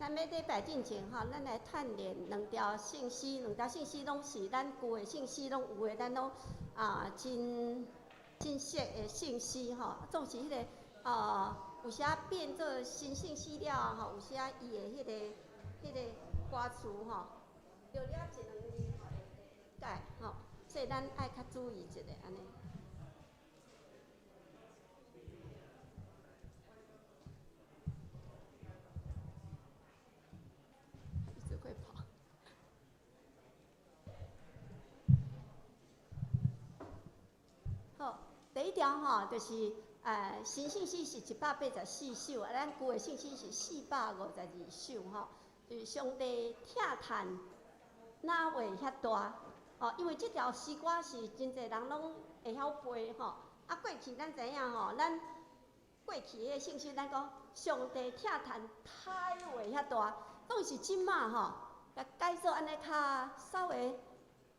咱欲禮拜進前吼，咱來串聯兩條聖詩，兩條聖詩攏是咱舊的聖詩，攏有的，咱攏啊真真熟的聖詩吼。總是彼個啊，有時變做新聖詩了吼，有時伊的彼個歌詞吼，著了一兩字會改吼，所以咱愛較注意一下按呢。一直會跑。好，第一條吼，就是新聖詩是184首，啊，咱舊的聖詩是452首吼。就是上帝疼嘆哪會遐大？哦，因為這條詩歌是真濟人攏會曉背吼。啊，過去咱知影吼，咱過去的聖詩咱講上帝疼嘆太會遐大，總是這馬吼，共改做按呢較稍微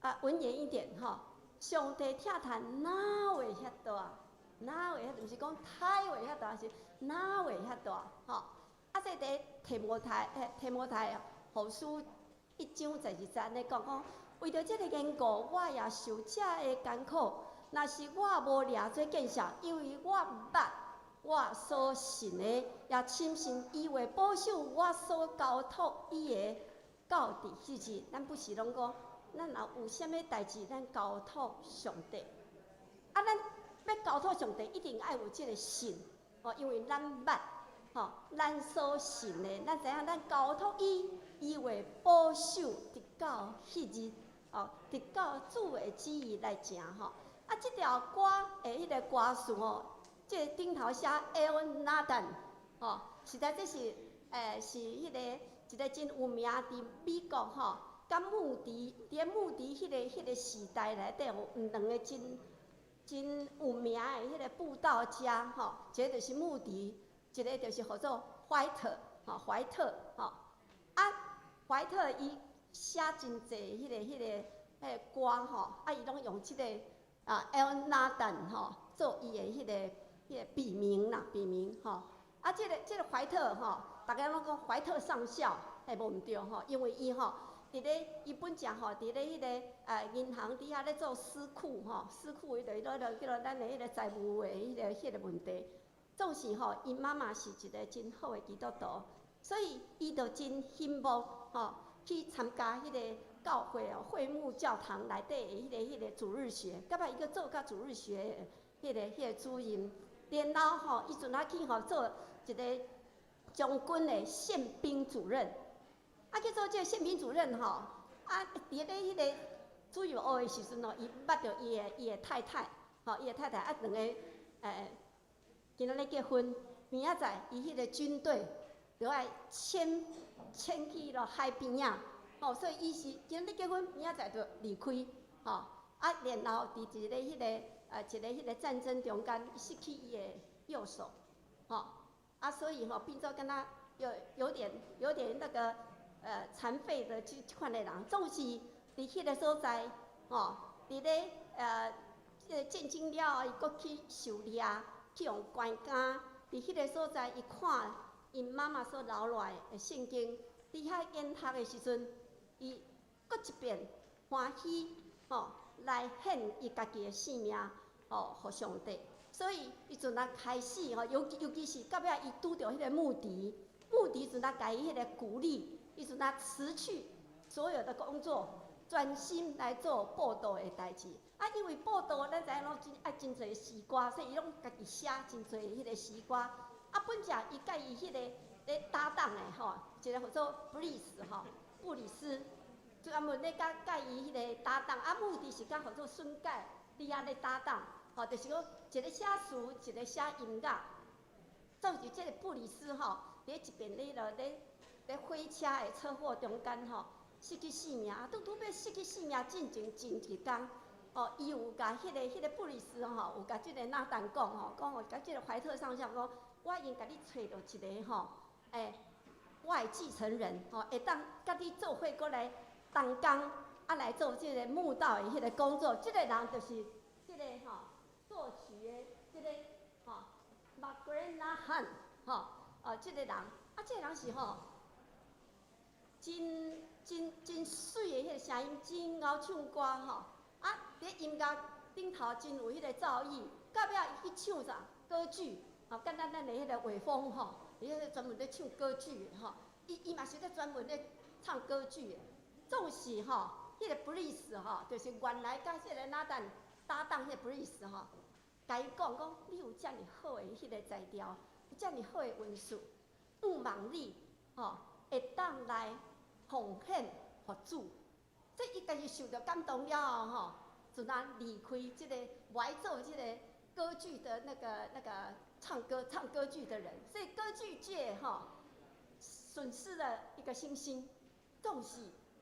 啊文言一點吼。上帝疼嘆哪會遐大？哪會遐？毋是講太會遐大，是哪會遐大？吼。啊，這佇提摩太後書一章十二節按呢講講，為著這个緣故，我也受這个艱苦。若是我無掠做見笑，因為我捌我所信的，也深信伊會保守我所交託伊的到佇彼日。咱不是攏講，咱若有啥物代誌，咱交託上帝。啊，咱欲交託上帝，一定愛有這个信，哦，因為咱捌，吼，咱所信的，咱知影，咱交託伊，伊會保守直到彼日，哦，直到主的旨意來成吼。啊，這條歌的彼个歌詞吼，這个頂頭寫 Elnathan，吼，實在這是，是彼个一個真有名佇美國吼，佮穆迪，佇咧穆迪彼個時代內底有兩個真真有名的彼个布道家吼，一个就是穆迪，一个就是號做懷特，吼，懷特，吼，啊，懷特伊寫真濟彼個歌吼，啊，伊攏用這个啊 Elnathan 吼做伊的彼個筆名啦，筆名吼。啊，這個懷特吼，逐家攏講懷特上校，嘿，無毋對吼，因為伊吼，佇咧伊本正吼，佇咧彼個銀行佇遐咧做司庫吼，司庫伊就彼落叫做咱的彼個財務的彼個問題。總是吼，伊媽媽是一個真好的基督徒，所以伊就真欣慕吼，去參加彼個教會哦，會幕教堂內底的彼個主日學，到尾伊閣做甲主日學的彼個主任，然後吼，伊陣仔去吼做一個將軍的憲兵主任，啊去做這個憲兵主任吼，啊佇咧彼個主日學的時陣吼，伊捌著伊的太太，吼，伊的太太啊兩個今仔日結婚，明仔載伊彼個軍隊就愛遷去囉海邊仔，吼，所以伊是今仔日結婚，明仔載就離開，吼，啊，然後佇一個彼個戰爭中間失去伊的右手，吼，啊，所以吼變做敢若有點那個殘廢的這款的人，總是佇彼個所在，吼，佇咧這個戰爭了後，伊閣去受掠。去予關監，佇彼個所在，伊看𪜶媽媽所留落來的聖經，佇遐研讀的時陣，伊閣一遍歡喜吼來獻伊家己的性命吼，予上帝。所以伊陣仔開始吼，尤其是到尾伊拄著彼個穆迪，穆迪陣仔共伊彼個鼓勵，伊陣仔辭去所有的工作，專心來做布道的代誌。啊，因為布道，咱知影攏真愛真濟詩歌，所以伊攏家己寫真濟彼個詩歌。啊，本正伊佮伊彼個咧搭檔的吼，一個號做布里斯吼，布里斯，專門咧佮佮伊彼個搭檔。啊，目的是佮號做孫蓋佇遐咧搭檔，吼，就是講一個寫詞，一個寫音樂。總是這個布里斯吼，佇一遍咧落咧咧火車的車禍中間吼，失去性命。啊，拄拄欲失去性命進前前一工。哦，伊有共彼個布里斯吼，有共這個納丹講吼，講吼，共這個懷特上校講，我已經共你揣著一個吼，我的繼承人吼，會當佮你做伙閣來同工，啊來做這個慕道的彼個工作。這個人就是這個吼作曲的這個吼 McGranahan 吼，哦，這個人，啊，這個人是吼，真真真媠的彼个聲音，真𠢕唱歌吼。啊，佇音樂頂頭真有彼個造詣，到尾伊去唱啥歌劇，吼，敢若咱的彼個偉峰吼，伊彼個專門咧唱歌劇的吼，伊嘛是咧專門咧唱歌劇的。總是吼，彼個 Bliss 吼，就是原來佮彼個拿單搭檔彼個 Bliss 吼，共伊講講，你有遮爾好的彼個才調，有遮爾好的恩賜，向望你吼會當來奉獻予主。這伊家己受著感動了後吼，就若離開這個無愛做這個歌劇的那個唱歌劇的人，所以歌劇界吼損失了一個新星，總是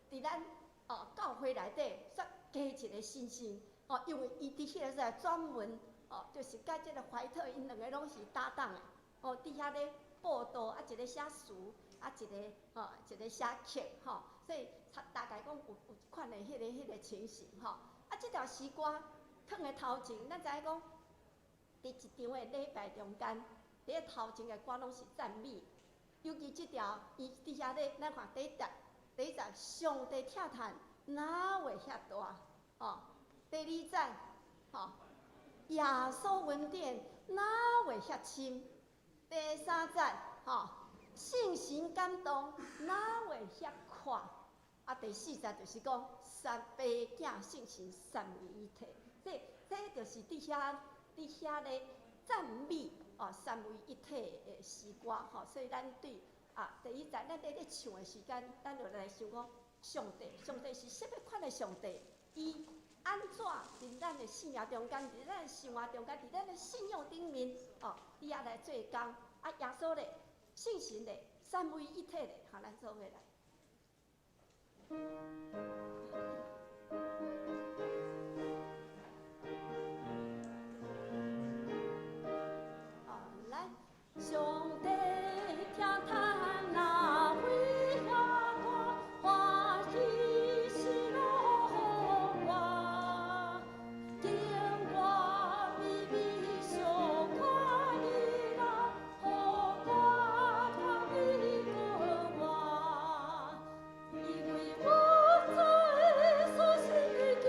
佇咱哦教會內底煞加一個新星哦，因為伊佇彼個在專門哦，就是佮這個懷特𪜶兩个攏是搭檔的哦，佇遐咧報道啊，一個寫詞啊，一個吼一個寫曲吼，所以大概講有這款的彼個情形吼。啊，這條詩歌囥佇頭前，咱知影講，佇一場的禮拜中間，佇咧頭前的歌攏是讚美，尤其這條伊佇遐咧，咱看第一節，第一節上帝疼嘆哪會遐大？吼，第二節，吼，耶穌恩典哪會遐深？第三節，吼，聖神感動哪會遐闊？啊，第四節就是講三爸囝聖神三位一體，這就是佇遐咧讚美哦，三位一體的詩歌吼。所以咱對啊，第一節咱佇咧唱的時間，咱就來想講上帝，上帝是啥物款的上帝？伊按怎佇咱的生命中間，佇咱的生活中間，佇咱的信仰頂面哦，佇遐來做工。啊，耶穌咧，聖神咧，三位一體咧，好，咱做伙來。好，來，上帝疼嘆哪會遐大，歡喜喜樂予我，經過微微小可伊啦，予我較美過我，因為我做的所是救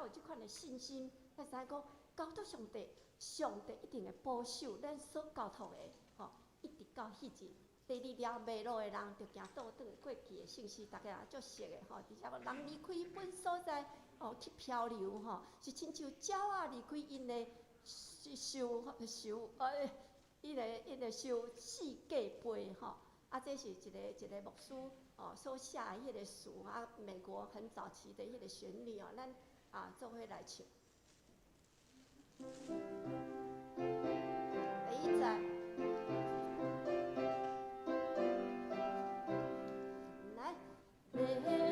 有這款的信心，才知影講交託上帝，上帝一定會保守咱所交託的，吼，一直到彼日。第二粒迷路的人，就行倒轉過去的信息，大家也足熟的吼。而且人離開本所在，哦，去漂流吼，是親像鳥仔離開𪜶的受受呃，𪜶的受四界背吼。啊，這是一個一個牧師哦所寫的彼個詞啊，美國很早期的彼個旋律哦，咱啊做伙來唱。第一節。來，迷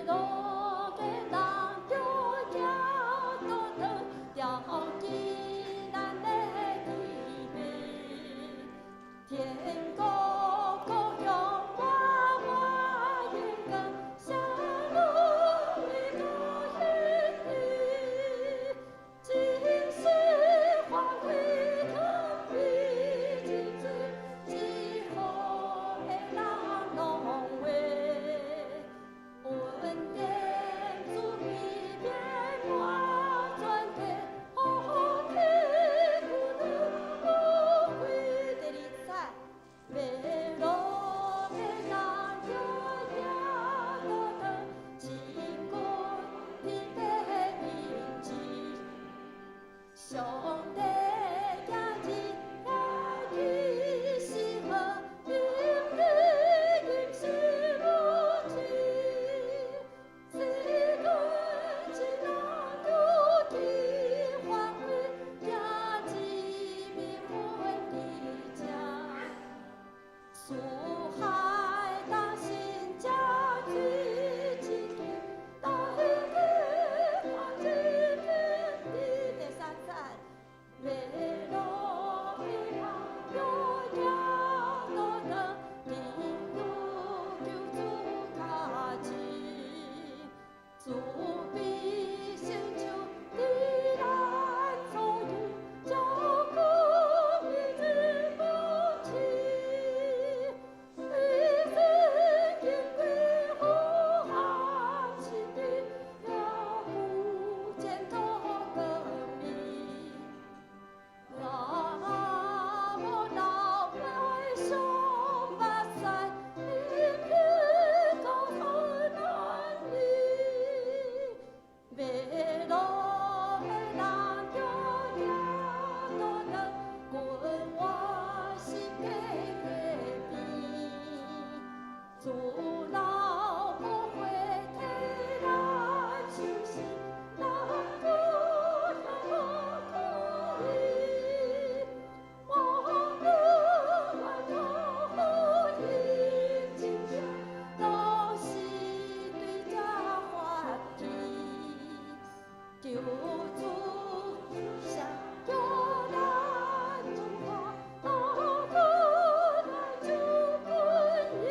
路的人著行倒轉，牢記咱的天父，天國故鄉滿滿榮光，誰人會到彼地？真是歡喜甜美日子，一好的人攏會。恩典慈悲遍滿全地，福氣不能無悔。第二節，迷路的人著行倒轉，親近天父面前，上帝今日也其實好，今日仍是無遲。世間一人拄去發揮，行一暝分佇這。四海同心食水一斤，來去看一片地。第三節，迷路的人著行倒轉，天有救主加持，慈悲成就佇咱左右，照顧日子無遲。一生經過苦寒時地，也有前途光明。若無流淚雙目屎，一片高山難離。迷路的人著行倒轉，君我是隔邊。主老不會替咱受死，咱故鄉無可依。我不願托福音真正，都是對這發起。求主赦叫咱眾看，倒轉來就歸依。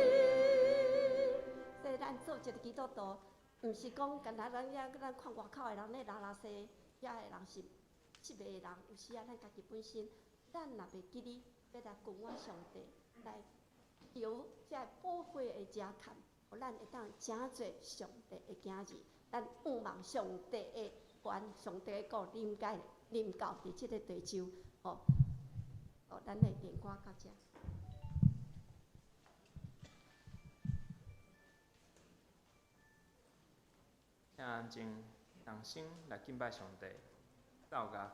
所以咱做一個基督徒，毋是講干焦咱遐咱看外口的人咧拉拉西，遐的人是失迷的人，有時啊，咱家己本身，咱若袂記得欲來跟我上帝來求這個寶血的遮蓋，予咱會當成做上帝的囝兒，咱仰望上帝的權，上帝的國臨界臨到佇這個地洲，吼，哦，咱的研歌到這。請安靜，同心來敬拜上帝，奏樂。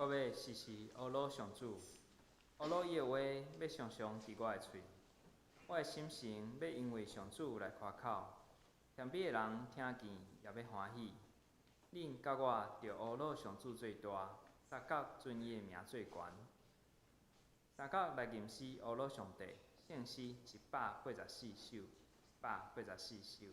我欲時時呵咾上主，呵咾伊的話欲常常佇我的喙。我的心神欲因為上主來誇口，謙卑的人聽見也欲歡喜。恁佮我著呵咾上主做大，相佮尊伊的名做懸。相佮來吟詩呵咾上帝，聖詩184首，184首。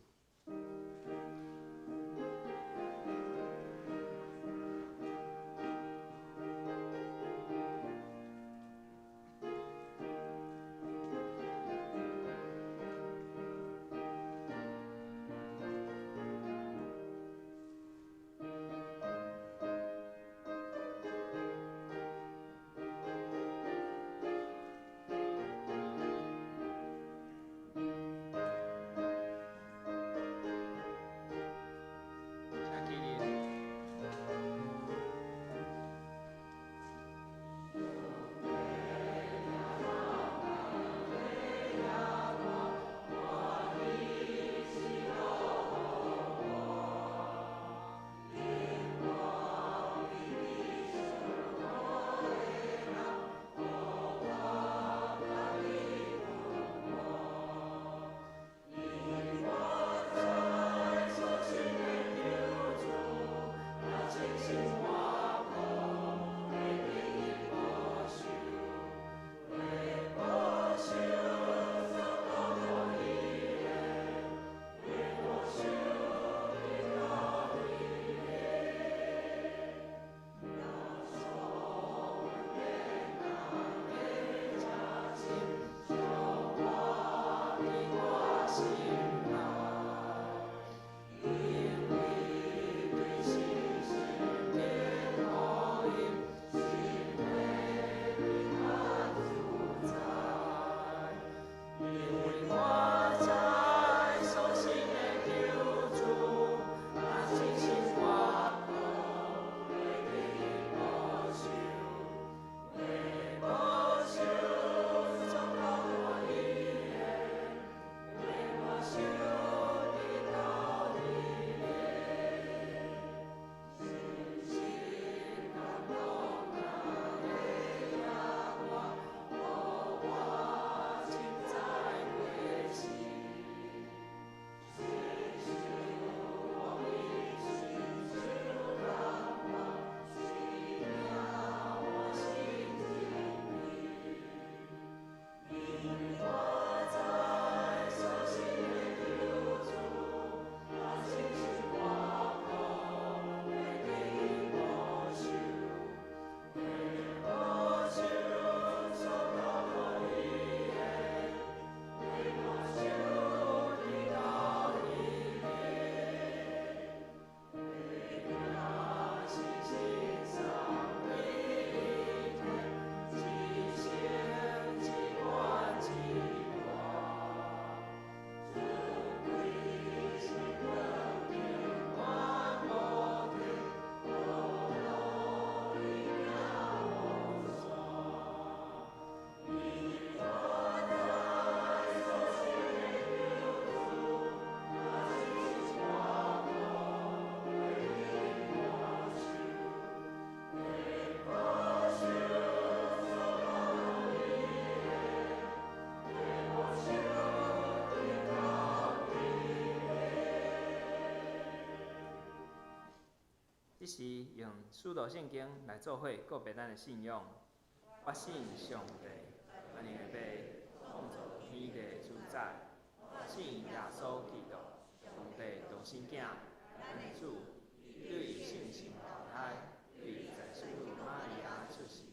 這時用使徒聖經來做伙告白咱的信仰。我信上帝，萬能的父，創造天地的主宰。我信耶穌基督，上帝獨生囝，咱的主，伊對聖神投胎，對在聖母瑪利亞出世，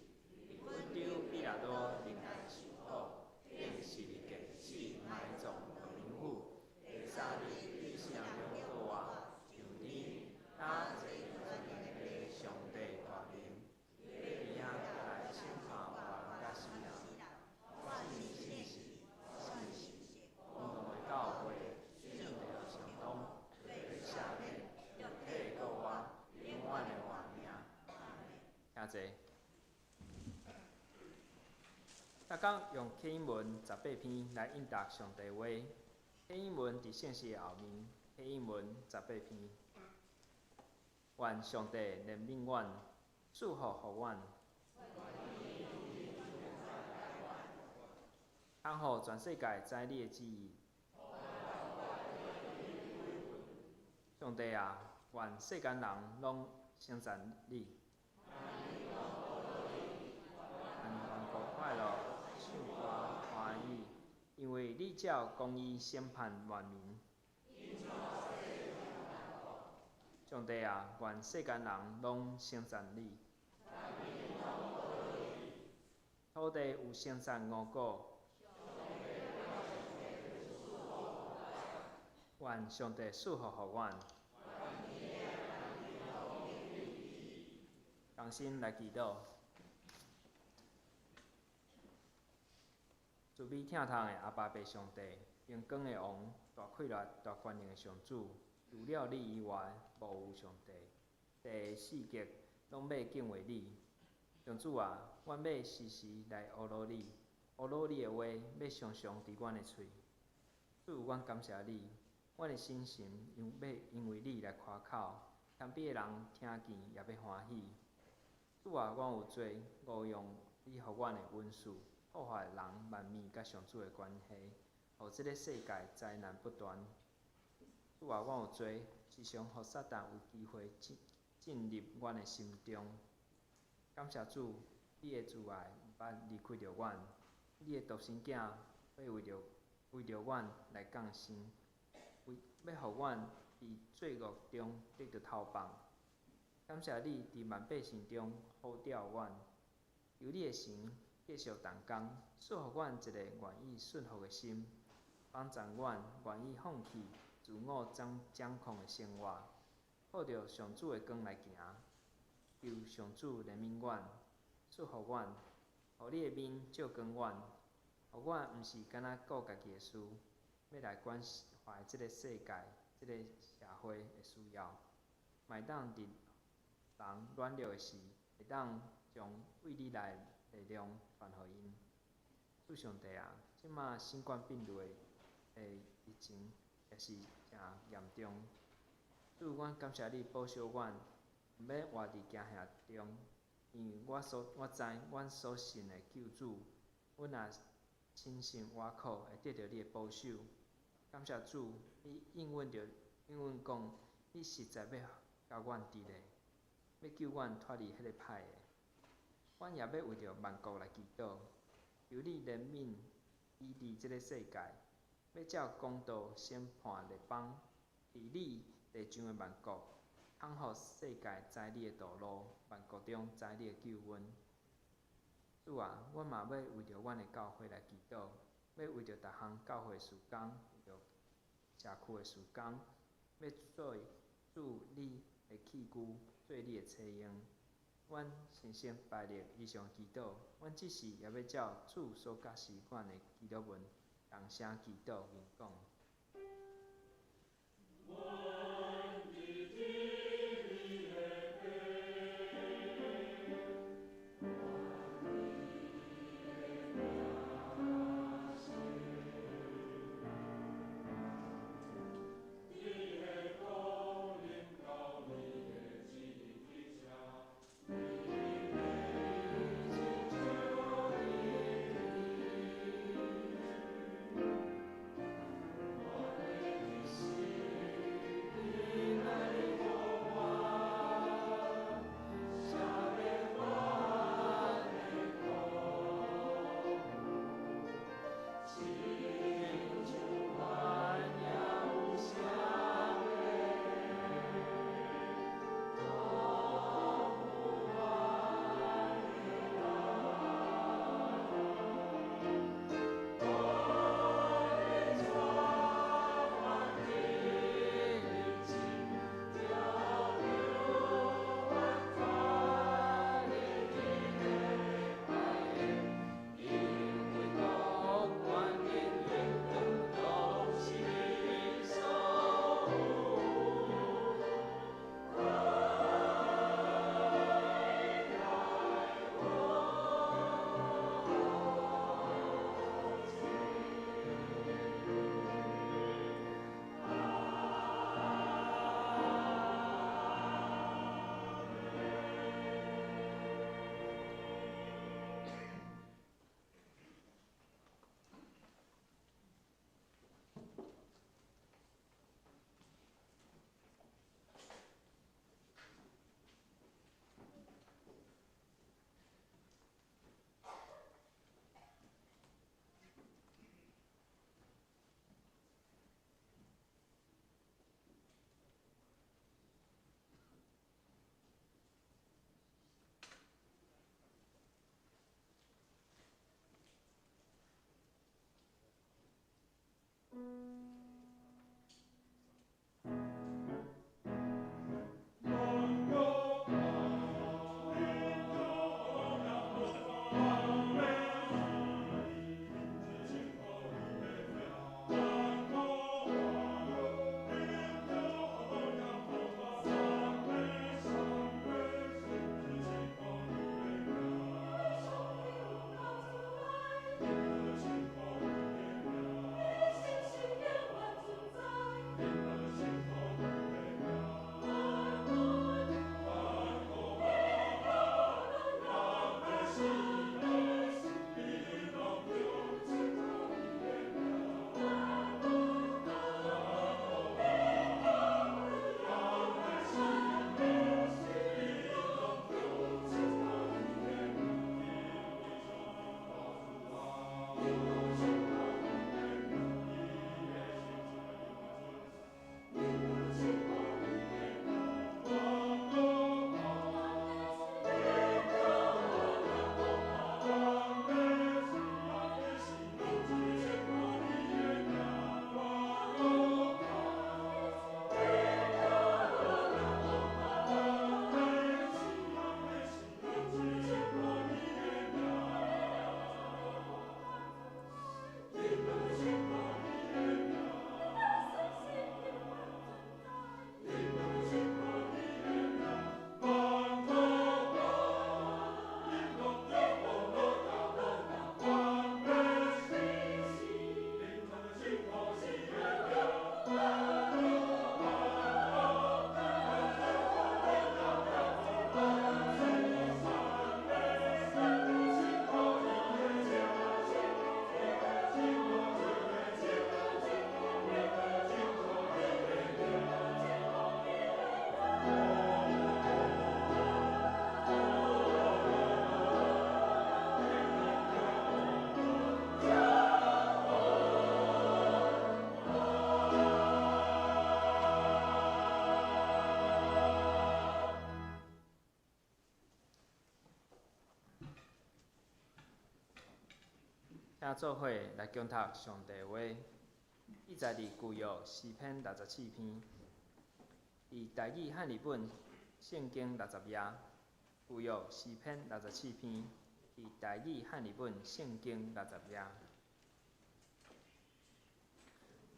佇本丟彼拉多忍耐受苦，釘十字架死埋葬落冥府，第三日對死人中復活，上天，搭坐全能的上帝大能，欲佇遐來審判活人佮死人。我信聖神，信公同的教會，聖靈相通，罪得赦免，肉體復活，永遠的活命。請坐。逐工用啟英文18篇來應答上帝話。啟英文佇聖詩的後面，啟英文18篇。願上帝憐憫阮，賜福予阮。通予全世界知你的旨意。上帝啊，願世間人攏稱讚你。願萬國快樂，唱歌歡喜，因為你照公義審判萬民。上帝啊，願世間人攏稱讚你。土地有生產五穀。願上帝賜福予阮。同心來祈禱。慈悲疼痛的阿爸父上帝，榮光的王，大氣力、大權能的上主，除了你以外，無有上帝。地四極攏欲敬畏你。上主啊，阮欲時時來呵咾你，呵咾你的話欲常常佇阮的喙。主，阮感謝你，阮的心神因欲因為你來誇口，謙卑的人聽見也欲歡喜。主啊，阮有罪，誤用你予阮的恩賜，破壞人萬民佮上主的關係，予這个世界災難不斷。主啊，阮有罪，時常予撒旦有機會進進入阮的心中。感謝主，你的慈愛毋捌離開著阮，你的獨生囝欲為著為著阮來降生，為欲予阮佇罪惡中得著逃放。感謝你佇萬百姓中呼召阮，求你的神繼續動工，賜予阮一个願意順服的心，幫助阮願意放棄自我掌掌控的生活，靠著上主的光來行。求上主憐憫阮，賜予阮，予你的面照光阮，予阮毋是干焦顧家己的事，欲來關懷這个世界、這个社會的需要，嘛會當佇人軟弱的時，會當將為你來的力量傳予𪜶。主上帝啊，這馬新冠病毒的疫情也是誠嚴重。主，阮感謝你保守阮，毋免活佇驚嚇中，因為我所我知阮所信的救主，阮若深信倚靠，會得著你的保守。感謝主，你應允著應允講，你實在欲共阮佇咧，欲救阮脫離彼个歹的。阮也欲為著萬國來祈禱，求你憐憫醫治這个世界，欲照公道審判列邦，佇你地上的萬國，通予世界知你的道路，萬國中知你的救恩。主啊，阮嘛欲為著阮的教會來祈禱，欲為著逐項教會事工，為著社區的事工，欲做主你的器具，做你的差用。阮深深拜立以上祈禱，阮這時也欲照主所教示阮的祈禱文，同聲祈禱，明講。阮請做伙來恭讀上帝話，記載佇舊約詩篇64篇，佇台語漢字本聖經60頁。舊約詩篇六十四篇，佇台語漢字本聖經六十頁。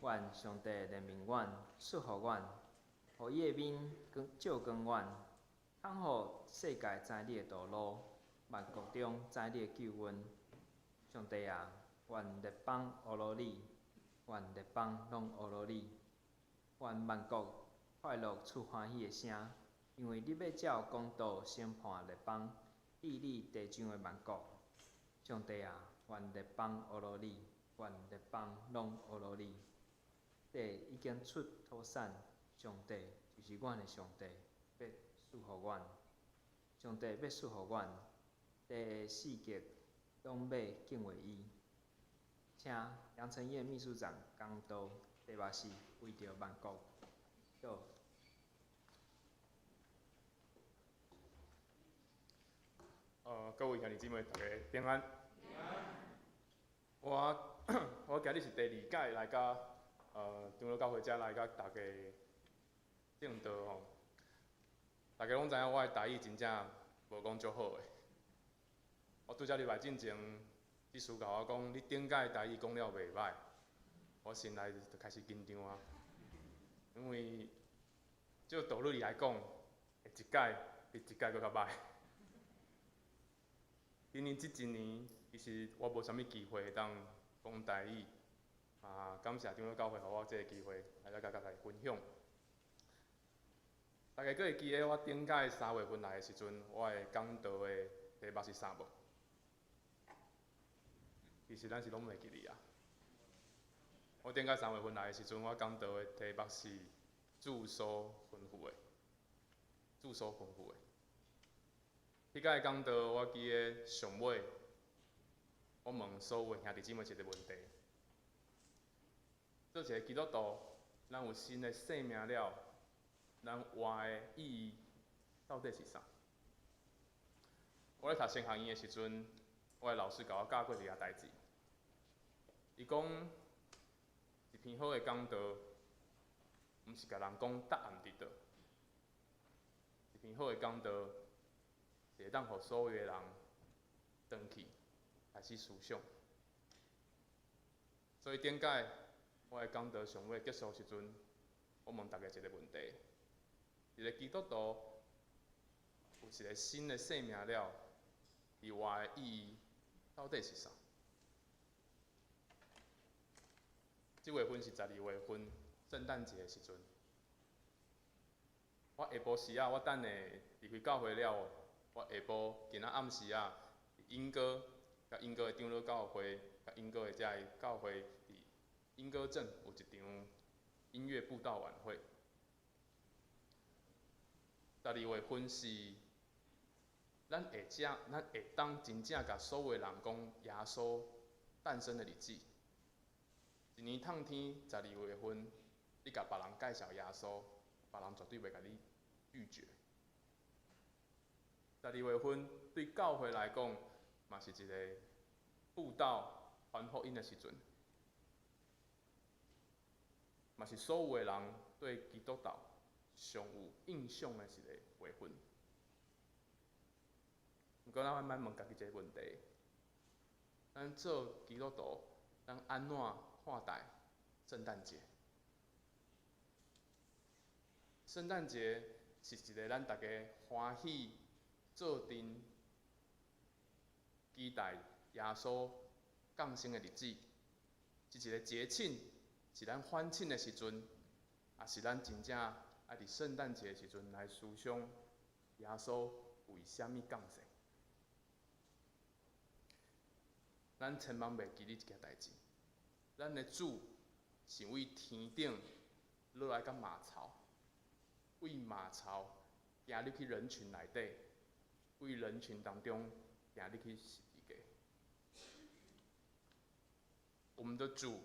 願上帝憐憫阮，賜福阮，予伊的面光照光阮，通予世界知你的道路，萬國中知你的救恩。上帝啊，願列邦呵咾你，願列邦攏呵咾你，願萬國快樂出歡喜的聲，因為你欲照公道審判列邦，治理地上的萬國。上帝啊，願列邦呵咾你，願列邦攏呵咾你。地已經出土產，上帝就是阮的上帝，欲賜予阮。上帝欲賜予阮，地的四極攏欲敬畏伊。請楊承業秘書長講道，題目是為著萬國禱。各位兄弟姊妹，大家平安。我今日是第二屆來佮長老教會遮來佮大家證道吼。大家攏知影我的台語真正無講足好的。我拄才入來進前，執事共我講，你頂擺台語講了袂䆀，我心內就開始緊張啊。因為照道理來講，會一擺比一擺閣較䆀。今年這一年，其實我無啥物機會會當講台語，啊，感謝長老教會予我這個機會來遮共大家分享。大家閣會記得我頂擺3月份來的時陣，我的講道的題目是啥無？其實咱是攏袂記得啊。我頂擺3月份來的時陣，我講道的題目是主所吩咐的，主所吩咐的。彼擺講道，我記得上尾，我問所有兄弟姊妹一個問題：做一個基督徒，咱有新的生命了，咱活的意義到底是啥？我咧讀神學院的時陣，我的老師共我教過一件代誌。伊講，一篇好的講道，毋是共人講答案佇佗。一篇好的講道，是會當予所有的人轉去開始思想。所以頂擺我的講道上尾結束時陣，我問大家一個問題：一個基督徒有一個新的生命了，伊活的意義到底是啥？這月份是12月份，聖誕節的時陣。我下晡時仔，我等下離開教會了，我下晡今仔暗時仔，鶯歌佮鶯歌的長老教會，佮鶯歌的遮个教會，佇鶯歌鎮有一場音樂佈道晚會。12月份是咱會遮，咱會當真正共所有人講耶穌誕生的日子。一年透天十二月份，你共別人介紹耶穌，別人絕對袂共你拒絕。十二月份對教會來講，嘛是一個佈道傳福音的時陣，嘛是所有的人對基督教上有印象的一個月份。毋過，咱愛問家己一個問題：咱做基督徒，咱按怎看待聖誕節？聖誕節是一個咱大家歡喜做陣期待耶穌降生的日子，是一個節慶，是咱歡慶的時陣，也是咱真正愛佇聖誕節的時陣來思想耶穌為啥物降世。咱千萬袂記得一件代誌，咱的主是為天頂落來到馬槽，為馬槽行入去人群內底，為人群當中行入去十字架。我們的主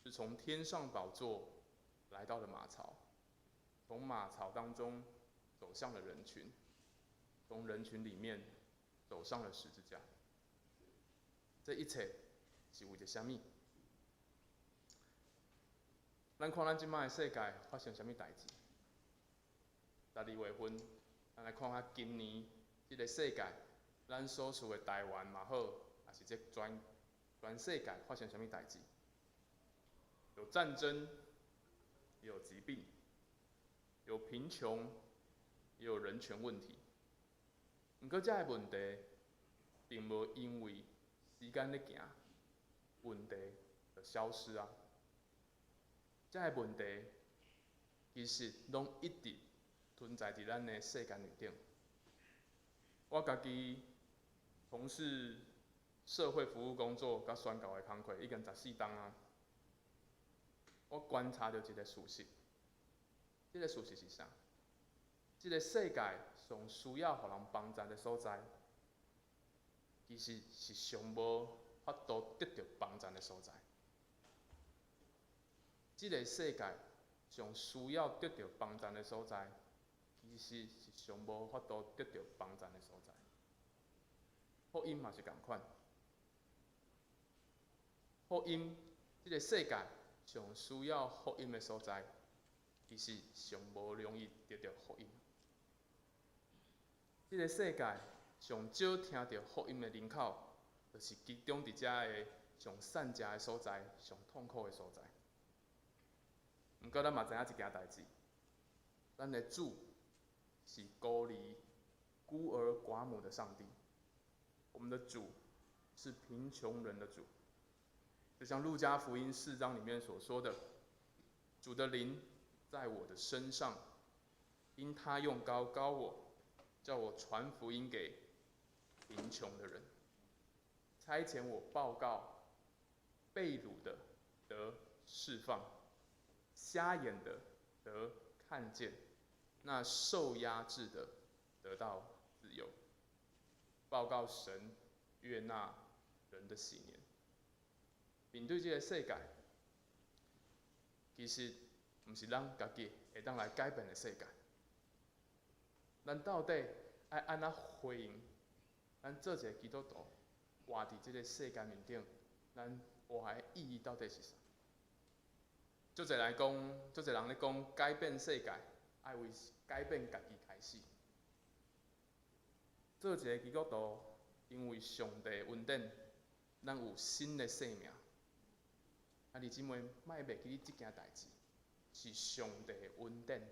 是從天上寶座來到了馬槽，從馬槽當中走向了人群，從人群裡面走上了十字架。這一切是為著啥物？咱看咱這擺的世界發生啥物代誌？12月份，咱來看下今年這个世界，咱所處的台灣嘛好，抑是這全全世界發生啥物代誌？有戰爭，有疾病，有貧窮，也有人權問題。毋過，這个問題並無因為時間咧行，問題就消失啊。這个問題其實攏一直存在佇咱的世間內頂。我家己從事社會服務工作佮宣教的工課已經14冬啊。我觀察著一个事實，這个事實是啥？這个世界上需要予人幫助的所在，其實是上無法度得著幫助的所在。這个世界上需要得著幫助的所在，其實是上無法度得著幫助的所在。福音嘛是仝款，福音這个世界上需要福音的所在，其實上無容易得著福音。這个世界上少聽著福音的人口，就是集中佇遮个上散食的所在，上痛苦的所在。毋過，咱嘛知影一件代誌，咱的主是孤兒、孤兒寡母的上帝。我們的主是貧窮人的主，就像路加福音4章裡面所說的：“主的靈在我的身上，因他用膏膏我，叫我傳福音給貧窮的人，差遣我報告被擄的得釋放，瞎眼的得看見，那受壓制的得到自由。報告神悅納人的喜年。”面對這个世界，其實毋是咱家己會當來改變的世界。咱到底愛按怎回應？咱做一个基督徒，活佇這个世界面頂，咱活的意義到底是啥？足濟來講，足濟人咧講改變世界，愛為改變家己開始。做一个基督徒，因為上帝的恩典，咱有新的生命。啊，弟姊妹，莫袂記得這件代誌，是上帝的恩典。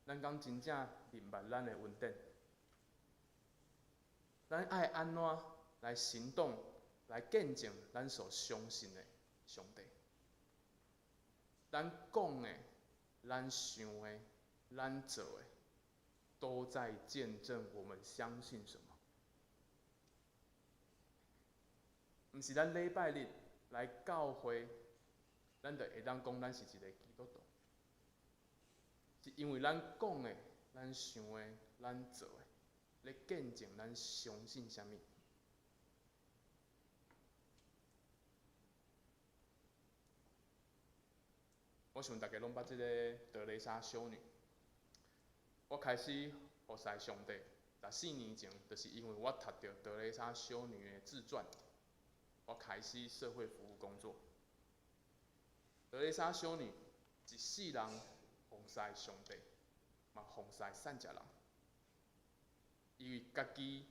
咱敢真正明白咱的恩典？咱愛按怎來行動，來見證咱所相信的上帝？咱講的、咱想的、咱做的，都在見證我們相信什麼。毋是咱禮拜日來教會，咱就會當講咱是一个基督徒。是因為咱講的、咱想的、咱做的，咧見證咱相信啥物。我想大家攏捌這个德蕾莎修女。我開始服侍上帝14年前，就是因為我讀著德蕾莎修女的自傳，我開始社會服務工作。德蕾莎修女一世人奉侍上帝，嘛奉侍散食人。伊為家己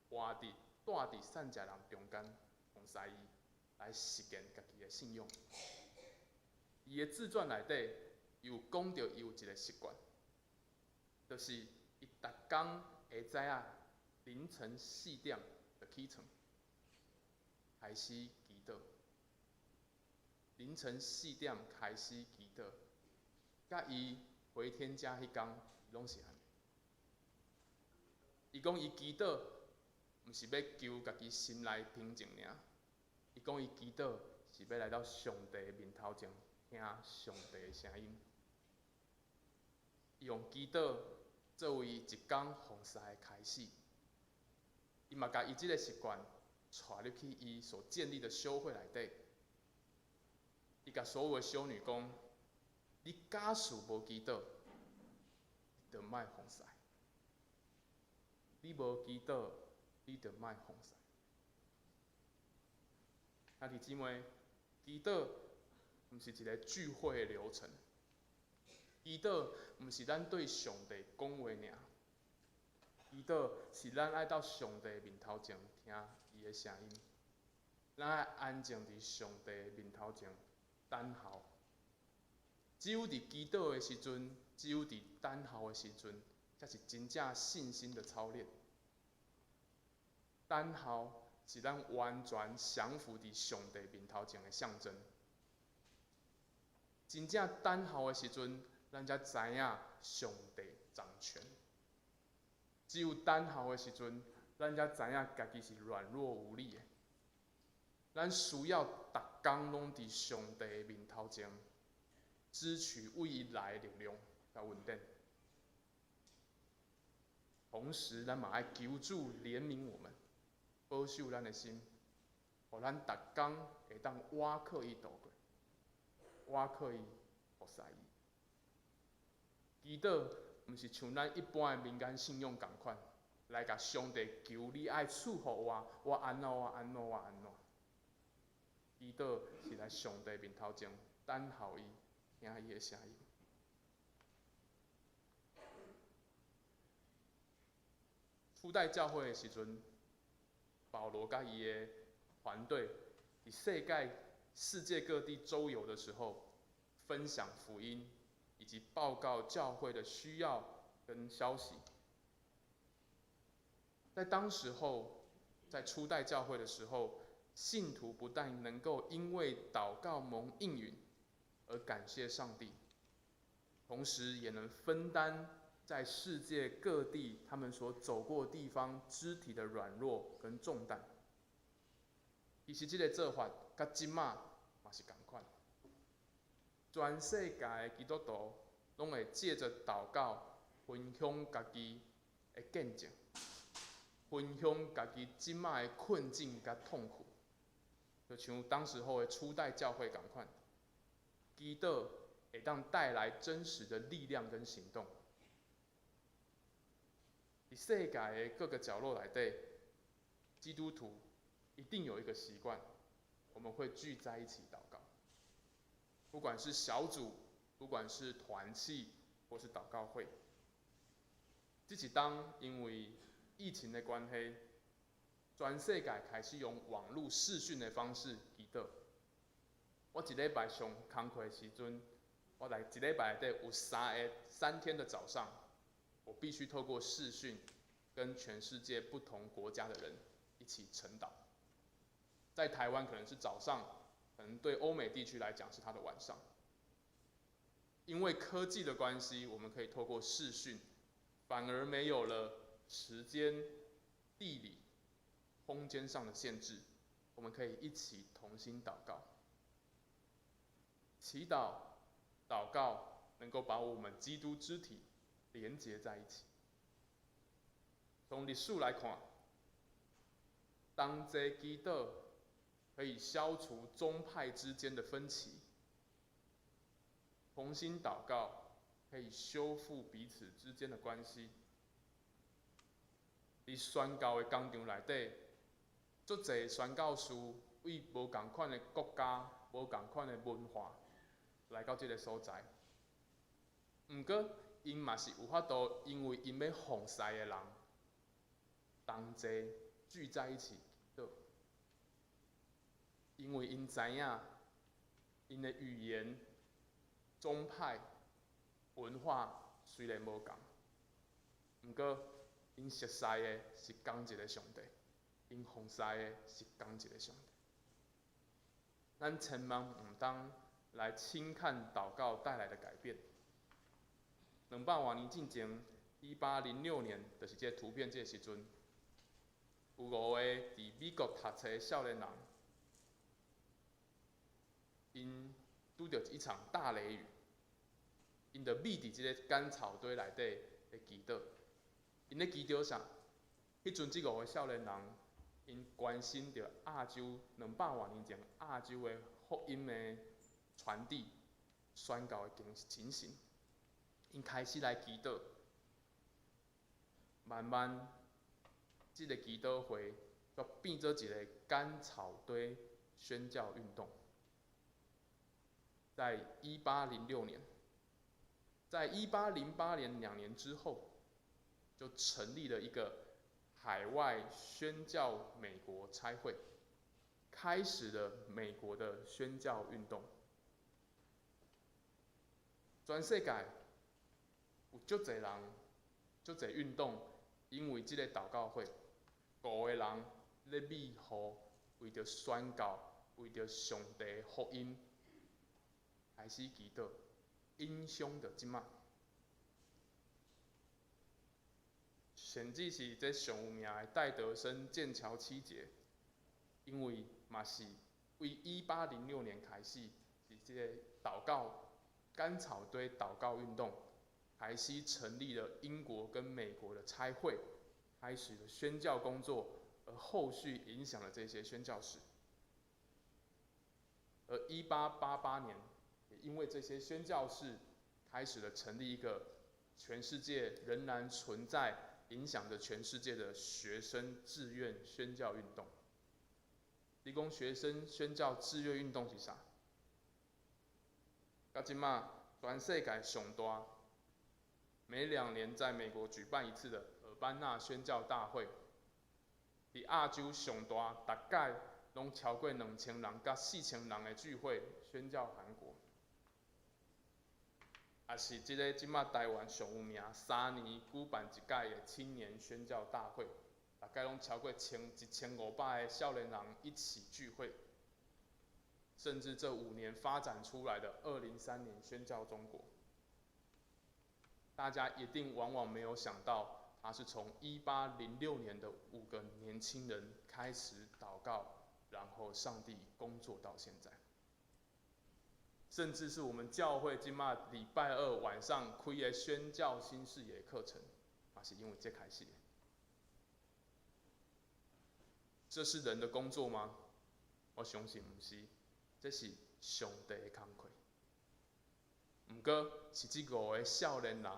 活佇住佇散食人中間，奉侍伊來實踐家己的信仰。伊的自傳內底，伊有講著伊有一个習慣，就是伊逐工下早仔凌晨4點就起床，開始祈禱。凌晨四點開始祈禱，佮伊回天家彼工攏是按呢。伊講伊祈禱，毋是欲求家己心內平靜爾，伊講伊祈禱是欲來到上帝面頭前聽上帝的聲音。伊用祈禱作為一工奉事的開始，伊嘛共伊這个習慣帶入去伊所建立的修會內底。伊共所有的修女講：你假使無祈禱，你就莫奉事；你無祈禱，你就莫奉事。兄弟姊妹，祈禱毋是一个聚會的流程，祈禱毋是咱對上帝講話爾，祈禱是咱愛到上帝面頭前聽伊的聲音，咱愛安靜佇上帝面頭前等候。只有佇祈禱的時陣，只有佇等候的時陣，才是真正信心的操練。等候是咱完全降服佇上帝面頭前的象徵。真正等候的時陣，咱才知影上帝掌權。只有等候的時陣，咱才知影家己是軟弱無力的。咱需要逐工攏佇上帝面頭前，支取為伊來的力量佮恩典。同時，咱嘛愛求主憐憫我們，保守咱的心，予咱逐工會當倚靠伊度過，倚靠伊服侍伊。祈禱毋是像咱一般的民間信仰仝款，來共上帝求你愛賜福我，我按怎我按怎我按怎。祈禱是來上帝面頭前等候伊，聽伊的聲音。初代教會的時陣，保羅佮伊的團隊佇世界各地周遊的時候，分享福音，以及報告教會的需要跟消息。在當時候，在初代教會的時候，信徒不但能夠因為禱告蒙應允而感謝上帝，同時也能分擔在世界各地他們所走過地方肢體的軟弱跟重擔。其實這個做法，佮這馬嘛是仝款。全世界的基督徒攏會藉著禱告分享家己的見證，分享家己這馬的困境佮痛苦，就像當時候的初代教會仝款，祈禱會當帶來真實的力量跟行動。佇世界的各個角落內底，基督徒一定有一個習慣，我們會聚在一起禱告。不管是小組，不管是團契，或是禱告會。這一冬因為疫情的關係，全世界開始用網路視訊的方式祈禱。我一禮拜上工課的時陣，我來一禮拜內底有3天的早上，我必須透過視訊跟全世界不同國家的人一起晨禱。在台灣可能是早上，可能對歐美地區來講是他的晚上。因為科技的關係，我們可以透過視訊，反而沒有了時間、地理、空間上的限制，我們可以一起同心禱告。祈禱、禱告能夠把我們基督肢體連結在一起。從歷史來看，同齊祈禱可以消除宗派之間的分歧，同心禱告可以修復彼此之間的關係。佇宣教的工場內底，足濟宣教士為無仝款的國家、無仝款的文化來到這个所在。毋過，𪜶嘛是有法度，因為𪜶欲服侍的人，同齊聚在一起祈禱。因為𪜶知影，𪜶的語言、宗派、文化雖然無仝，毋過𪜶熟似的是仝一个上帝，𪜶服侍的是仝一个上帝。咱千萬毋通來輕看禱告帶來的改變。200外年進前，1806年，就是這个圖片這个時陣，有五个佇美國讀冊的少年人，𪜶拄著一場大雷雨，𪜶就覕佇這个乾草堆內底咧祈禱。𪜶咧祈禱啥？彼陣這五个少年人，𪜶關心著亞洲200外年前亞洲的福音的傳遞、宣教的情形，𪜶開始來祈禱，慢慢，這个祈禱會就變做一个乾草堆宣教运动。在一八零六年，在1808年2年之后，就成立了一个海外宣教美国差会，开始了美国的宣教运动。全世界有足濟人、足濟運動，因為這個禱告會，五個人咧美湖為著宣教、為著上帝福音開始祈禱，影響到這擺。甚至是這上有名的戴德生劍橋七傑，因為嘛是為一八零六年開始，是這個禱告乾草堆禱告運動，開始成立了英國跟美國的差會，開始了宣教工作，而後續影響了這些宣教士。而1888年，也因為這些宣教士開始了成立一個全世界仍然存在、影響著全世界的學生志願宣教運動。你講學生宣教志願運動是啥？到這擺，全世界上大，每2年在美國舉辦一次的爾班納宣教大會，佇亞洲上大，逐屆攏超過2000人佮4000人的聚會宣教韓國。也是這个這擺台灣上有名，3年舉辦一屆的青年宣教大會，大概攏超過1500個少年人一起聚會，甚至這5年發展出來的203年宣教中國，大家一定往往沒有想到，它是從1806年的五個年輕人開始禱告，然後上帝工作到現在。甚至是我們教會這擺禮拜二晚上開的宣教新視野課程，嘛是因為這開始的。這是人的工作嗎？我相信毋是，這是上帝的工課。毋過是這五個少年人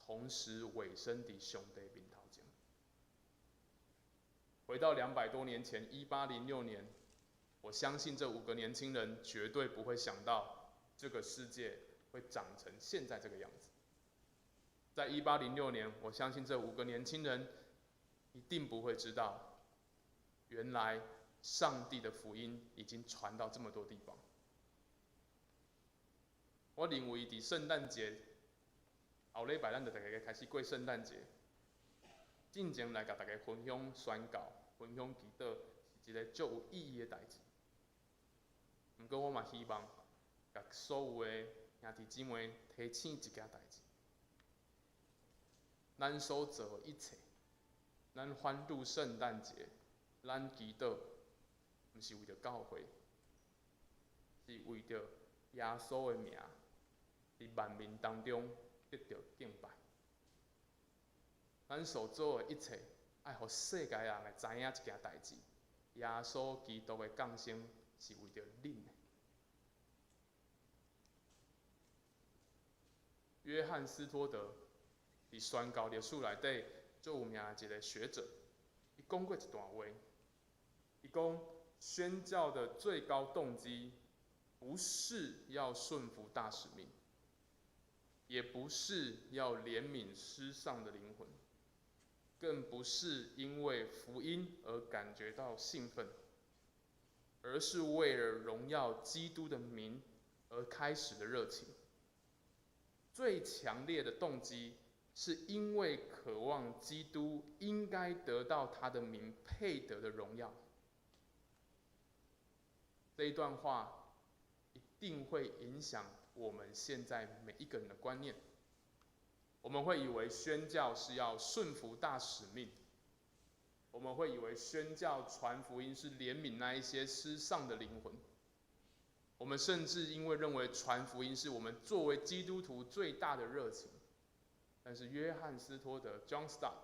同時委身佇上帝面頭前。回到200多年前，1806年，我相信這五個年輕人絕對不會想到這個世界會長成現在這個樣子。在一八零六年，我相信這五個年輕人一定不會知道，原來上帝的福音已經傳到這麼多地方。我認為佇聖誕節後禮拜，咱就大家開始過聖誕節。進前來共大家分享宣教、分享祈禱，是一个足有意義的代誌。毋過我嘛希望，共所有的兄弟姊妹提醒一件代誌：咱所做的一切，咱歡度聖誕節，咱祈禱，毋是為著教會，是為著耶穌的名，佇萬民當中得著敬拜。咱所做的一切，愛予世界人會知影一件代誌：耶穌基督的降生是為著恁的。約翰斯托德佇宣教歷史內底最有名的一个學者，伊講過一段話。伊講宣教的最高動機，不是要順服大使命，也不是要憐憫失喪的靈魂，更不是因為福音而感覺到興奮，而是為了榮耀基督的名而開始的熱情。最強烈的動機，是因為渴望基督應該得到他的名配得的榮耀。這一段話一定會影響我們現在每一個人的觀念。我們會以為宣教是要順服大使命，我們會以為宣教傳福音是憐憫那一些失喪的靈魂。我們甚至因為認為傳福音是我們作為基督徒最大的熱情。但是約翰斯托德（John Stott）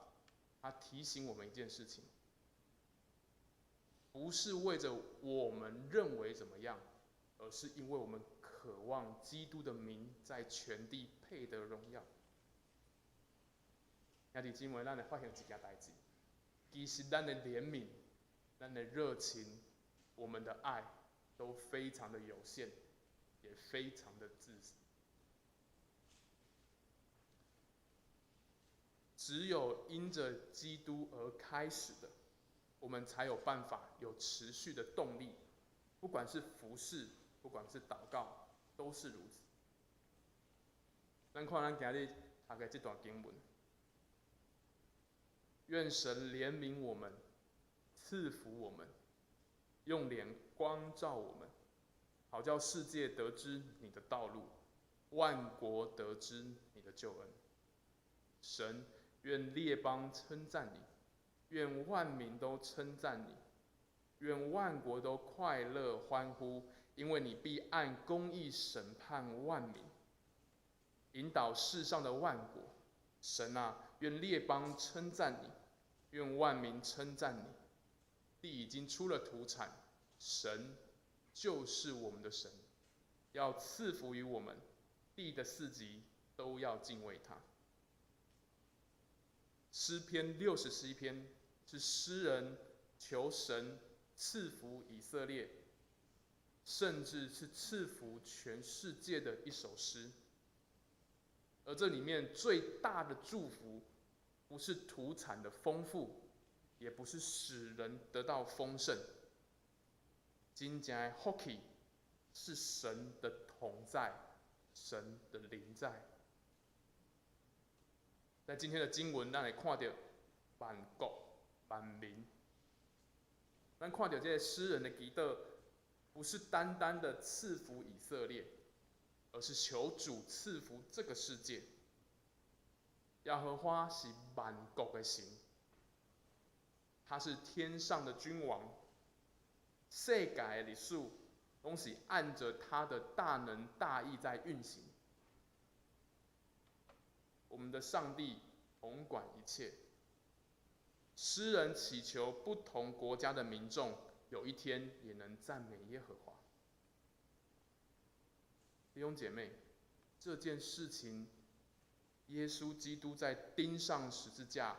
他提醒我們一件事情：不是為著我們認為怎麼樣，而是因為我們渴望基督的名在全地配得榮耀。兄弟姊妹，咱會發現一件代誌，其實咱的憐憫、咱的熱情、我們的愛，都非常的有限，也非常的自私。只有因着基督而开始的，我們才有辦法有持續的動力，不管是服事，不管是禱告，都是如此。咱看咱今日讀的這段經文，願神憐憫我們，賜福我們，用臉光照我們，好叫世界得知你的道路，萬國得知你的救恩。神，願列邦稱讚你，願萬民都稱讚你，願萬國都快樂歡呼，因為你必按公義審判萬民，引導世上的萬國。神啊，願列邦稱讚你，願萬民稱讚你。地已經出了土產，神就是我們的神，要賜福於我們，地的四極都要敬畏他。詩篇67篇是詩人求神賜福以色列，甚至是賜福全世界的一首詩。而這裡面最大的祝福，不是土產的豐富，也不是使人得到豐盛，真正的福氣是神的同在，神的臨在。在今天的經文，咱會看著萬國萬民，咱看著這个詩人的祈禱，不是單單的賜福以色列，而是求主賜福這個世界。耶和華是萬國的神，他是天上的君王，世界的歷史攏是按著他的大能大義在運行。我們的上帝統管一切。詩人祈求不同國家的民眾有一天也能讚美耶和華。弟兄姐妹，這件事情，耶穌基督在釘上十字架、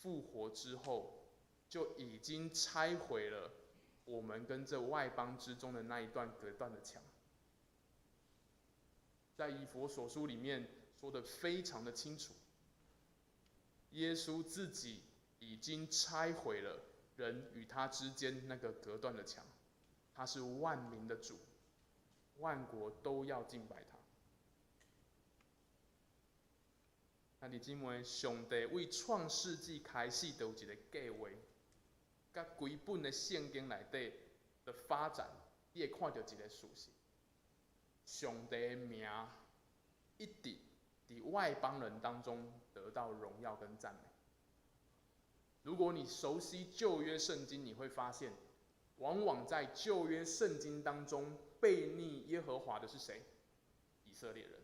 復活之後，就已經拆毀了我們跟這外邦之中的那一段隔斷的牆。在以弗所書裡面說得非常的清楚，耶穌自己已經拆毀了人與他之間那個隔斷的牆，他是萬民的主，萬國都要敬拜他。兄弟姊妹，上帝為創世紀開始就有一個計劃，佮規本的聖經內底的發展，你會看著一個事實：上帝的名一直佇外邦人當中得到榮耀跟讚美。如果你熟悉舊約聖經，你會發現，往往在舊約聖經當中悖逆耶和華的是誰？以色列人。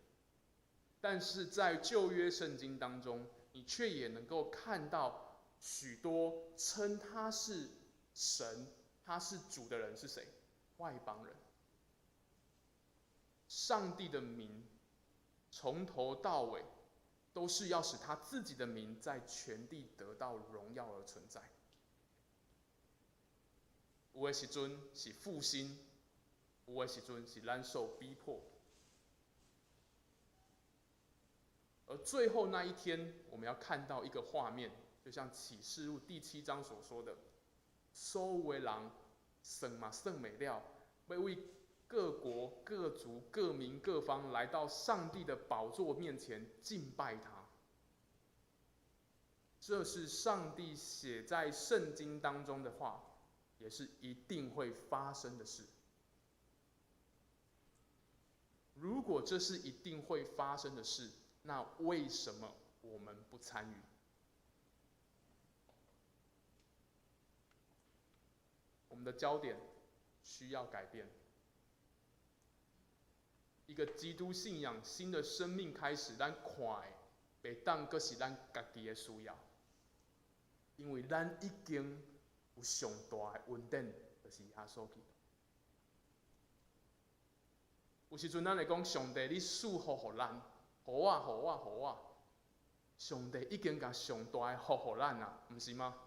但是在舊約聖經當中，你卻也能夠看到許多稱他是神、他是主的人是誰？外邦人。上帝的名從頭到尾都是要使他自己的名在全地得到榮耀而存在。有的時陣是復興，有的時陣是咱受逼迫。而最後那一天，我們要看到一個畫面，就像啟示錄第7章所說的，所有的人算嘛算袂了，欲為各國、各族、各民、各方來到上帝的寶座面前敬拜他。這是上帝寫在聖經當中的話，也是一定會發生的事。如果這是一定會發生的事，那為什麼我們不參與？我們的焦點需要改變。一個基督信仰新的生命開始，咱看的袂當閣是咱家己的需要，因為咱已經有上大的恩典，就是耶穌基督。有時陣咱會講，上帝，你賜福予咱，予我，予我，予我。上帝已經共上大的福予咱啊，毋是嗎？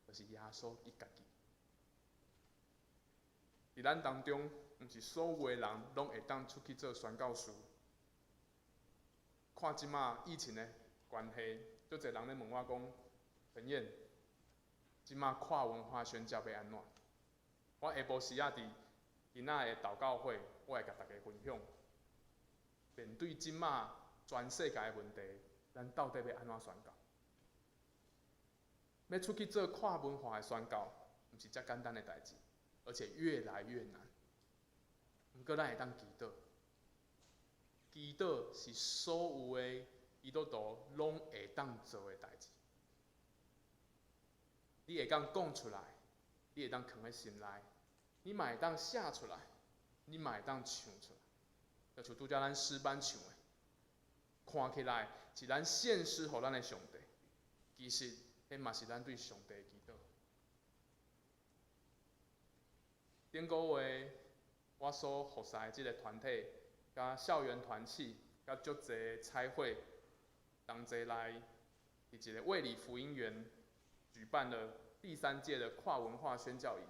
就是耶穌伊家己。佇咱當中，毋是所有的人攏會當出去做宣教士。看這馬疫情的關係，足濟人咧問我講，陳燕，這馬跨文化宣教欲按怎？我下晡時仔佇囡仔的禱告會，我會共大家分享。面對這馬全世界的問題，咱到底欲按怎宣教？欲出去做跨文化的宣教，毋是遮簡單的代誌，而且越來越難。毋過咱會當祈禱，祈禱是所有的基督徒攏會當做的代誌。你會當講出來，你會當囥佇心內，你嘛會當寫出來，你嘛會當唱出來。就像拄才咱詩班唱的，看起來是咱獻詩予咱的上帝，其實彼嘛是咱對上帝的祈禱。頂個月，我所服侍的這个團體，佮校園團契，佮足濟差會，同齊來，佇一个衛理福音園舉辦了第三屆的跨文化宣教營，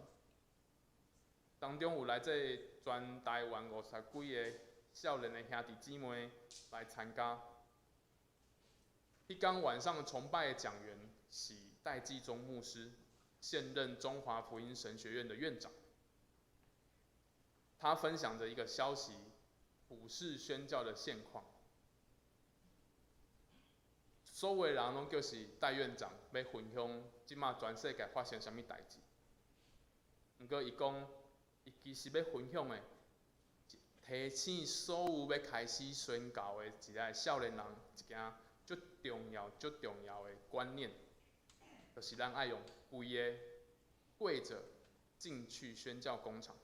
當中有來自全台灣50幾个少年的兄弟姊妹來參加。彼天晚上崇拜的講員是戴繼宗牧師，現任中華福音神學院的院長。他分享著一個消息，普世宣教的現況。所有人攏叫是戴院長欲分享，這馬全世界發生啥物代誌。毋過伊講，伊其實欲分享的，提醒所有欲開始宣教的一个少年人一件足重要、足重要的觀念，就是咱愛用跪的跪著進去宣教工場，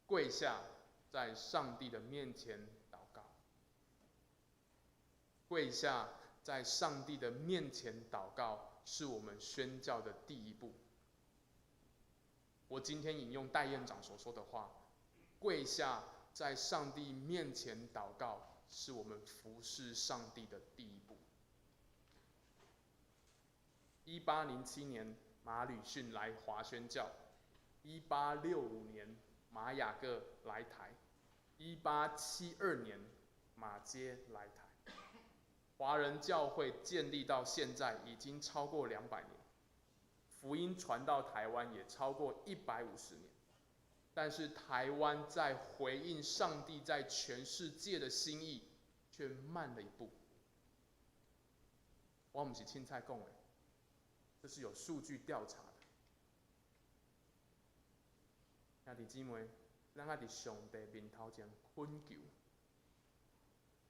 跪下在上帝的面前禱告，跪下在上帝的面前禱告，是我們宣教的第一步。我今天引用戴院長所說的話：跪下在上帝面前禱告，是我們服侍上帝的第一步。1807年，馬呂遜來華宣教；1865年，馬雅各來台；1872年，馬偕來台。華人教會建立到現在已經超過200年，福音傳到台灣也超過150年。但是台灣在回應上帝在全世界的心意，卻慢了一步。我毋是凊彩講的，這是有數據調查的。兄弟姊妹，咱愛佇上帝面頭前懇求，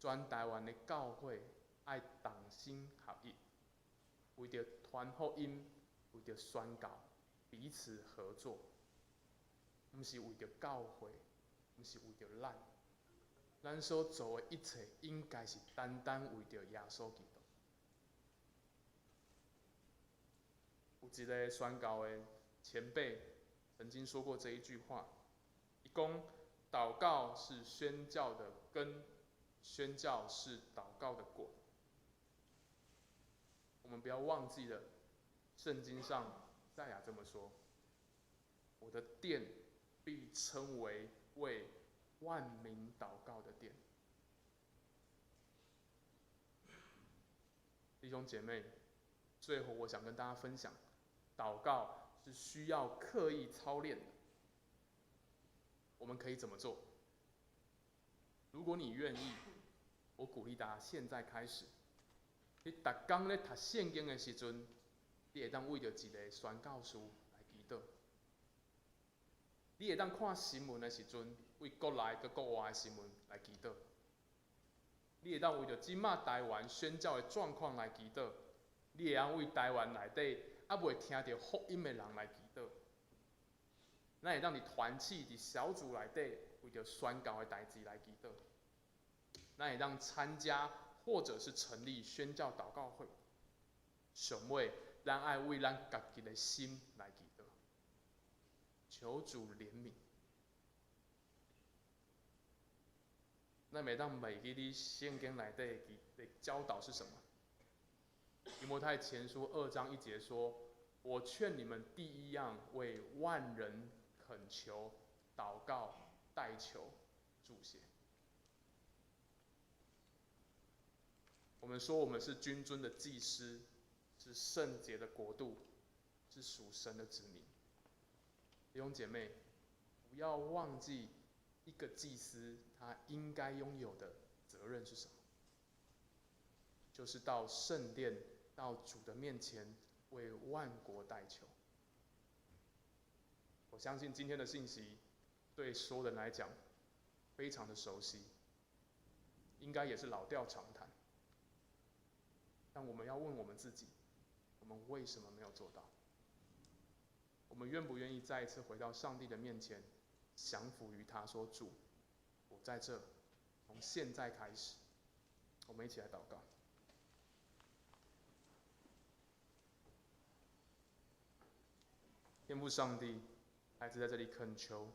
全台灣的教會愛同心合意，為著傳福音，為著宣教，彼此合作。毋是為著教會，毋是為著咱，咱所做的一切，應該是單單為著耶穌基督。有一个宣教的前輩曾經說過這一句話：伊講，禱告是宣教的根，宣教是禱告的果。我們不要忘記了，聖經上賽亞這麼說：我的殿必稱為為萬民禱告的殿。弟兄姐妹，最後我想跟大家分享，禱告是需要刻意操練的。我們可以怎麼做？如果你願意，我鼓勵大家現在開始。你逐工咧讀聖經的時陣，你會當為著一个宣教士來祈禱。你會當看新聞的時陣，為國內佮國外的新聞來祈禱。你會當為著這馬台灣宣教的狀況來祈禱。你會當為台灣內底猶未聽著福音的人來祈禱。咱會當佇團契、佇小組內底，為著宣教的代誌來祈禱。咱會當參加或者是成立宣教禱告會。上尾，咱愛為咱家己的心來祈禱，求主憐憫。咱袂當袂記佇聖經內底的教導是什麼？提摩太前書2章1節說：我勸你們第一樣為萬人恳求、祷告、代求、祝谢。我们说我们是君尊的祭司，是圣洁的国度，是属神的子民。弟兄姐妹，不要忘记一个祭司他应该拥有的责任是什么？就是到圣殿、到主的面前为万国代求。我相信今天的信息对所有人来讲非常的熟悉，应该也是老调常谈。但我们要问我们自己：我们为什么没有做到？我们愿不愿意再一次回到上帝的面前，降服于他，说：“主，我在这，从现在开始，我们一起来祷告。”天父上帝，孩子在这里恳求，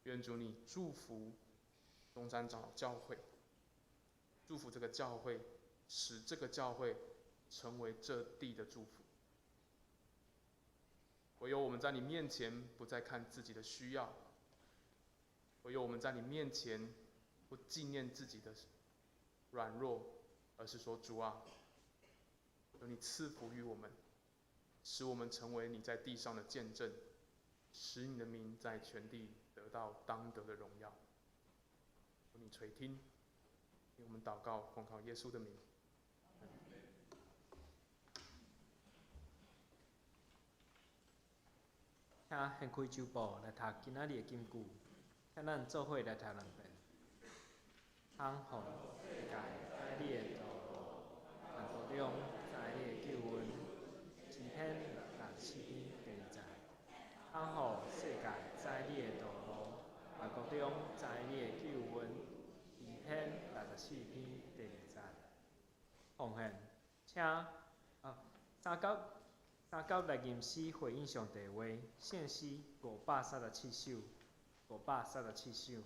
愿主你祝福中山长老教会，祝福这个教会，使这个教会成为这地的祝福。唯有我们在你面前不再看自己的需要，唯有我们在你面前不纪念自己的软弱，而是说，主啊，求你赐福于我们，使我们成为你在地上的见证，使你的名在全地得到当得的荣耀。求你垂听，为我们祷告，奉靠耶稣的名。请掀开周报来读今仔日的金句，请咱做伙来读两遍。通予世界知你的道路，万国中知你的救恩。诗篇64篇第二节。通予世界知你的道路，万国中知你的救恩。诗篇64篇第二节。奉献，请三角。三角来吟诗回应上帝话，圣诗537首，537首。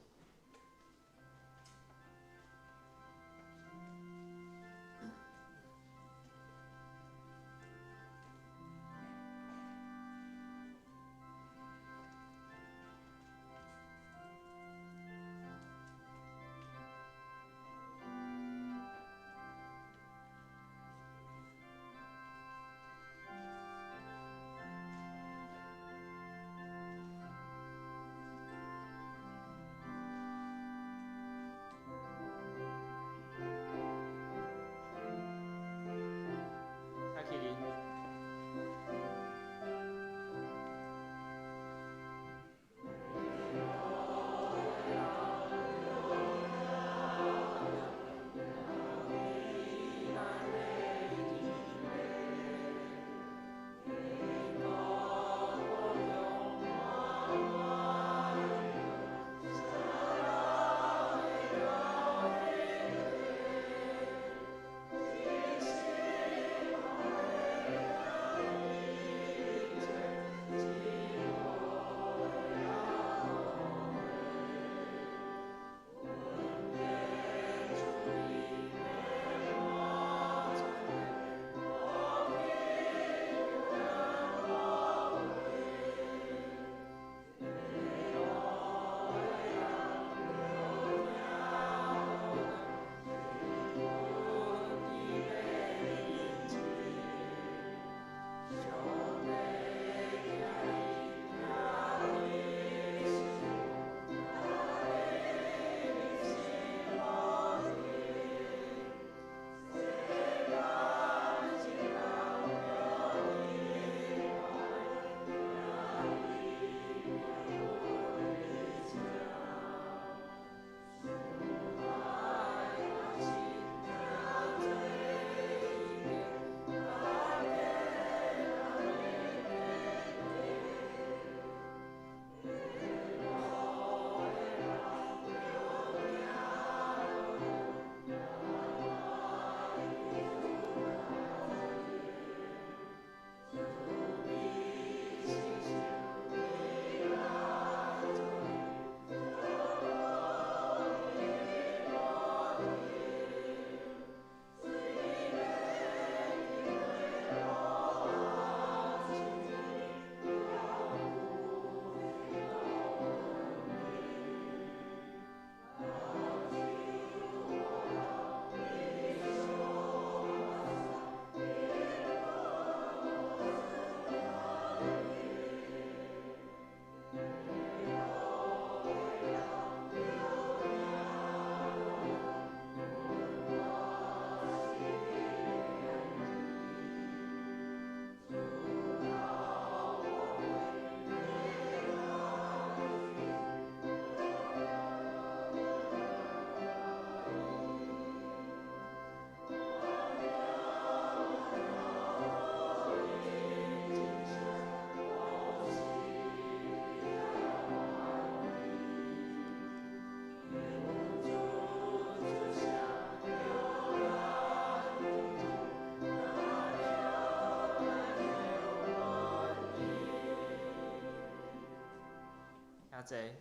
兄弟，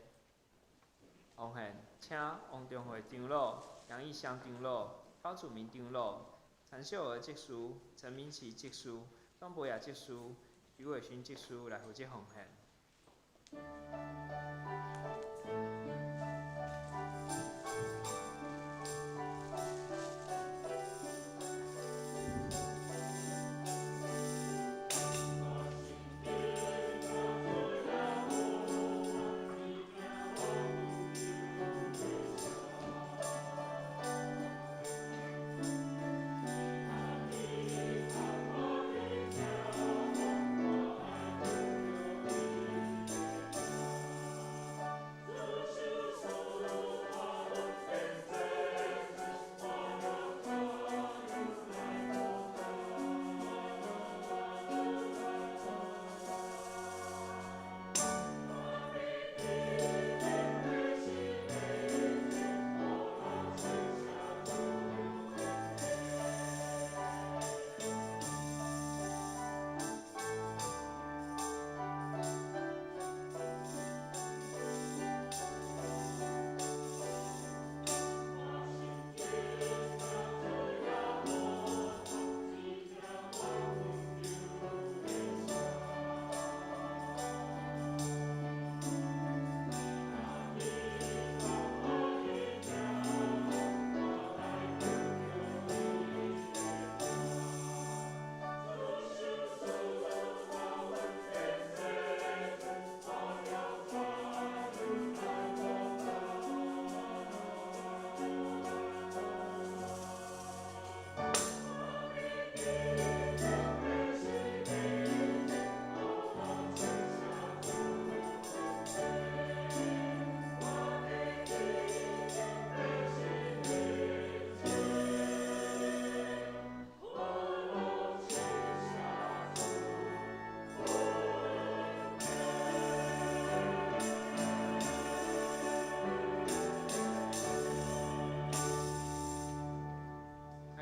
奉献，请王中会长老、杨义湘长老、高祖明长老、陈秀娥执事、陈明奇执事、庄博雅执事、徐伟勋执事来负责奉献。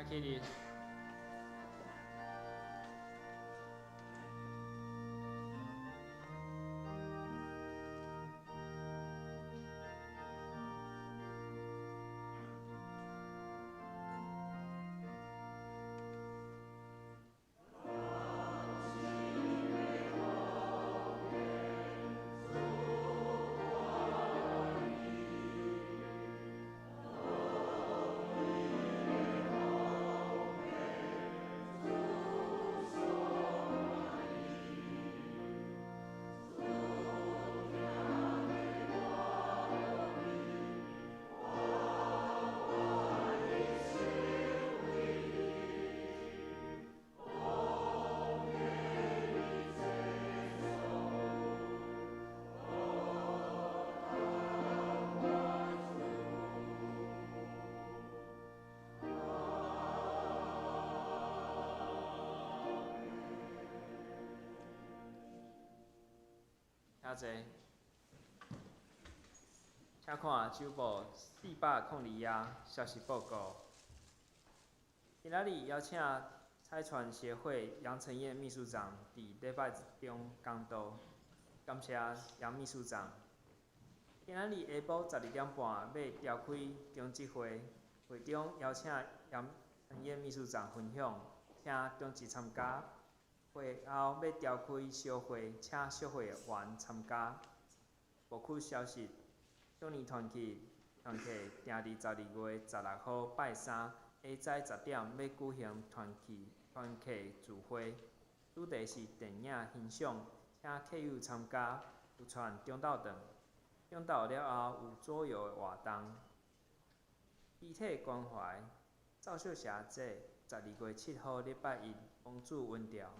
起立。兄弟，请看周报402页消息报告。今仔日邀请差传协会杨成彦秘书长伫礼拜中讲道，感谢杨秘书长。今仔日下晡12点半欲召开中执会，会中邀请杨成彦秘书长分享，请中执参加。会后欲召开小会，请小会员参加。牧区消息：少年团契团契定伫12月16号拜三下早10点欲举行团契团契聚会，主题是电影欣赏，请客友参加。有传中昼顿，中昼了后有桌游的活动。肢体关怀，赵秀霞姐12月7号礼拜一王子温调。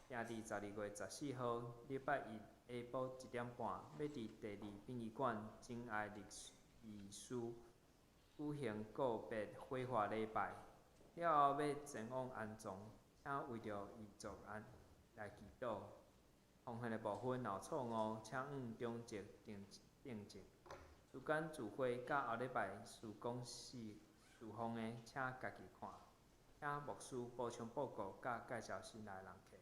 定伫12月14号礼拜一下晡1点半，欲伫第二殡仪馆真爱历史举行告别火化礼拜，了后欲前往安葬，请为著遗族安来祈祷。奉献的部分若有错误，请向中执订正。时间聚会佮后礼拜事工事事奉的，请家己看。请牧师补充报告佮介绍新来的人客。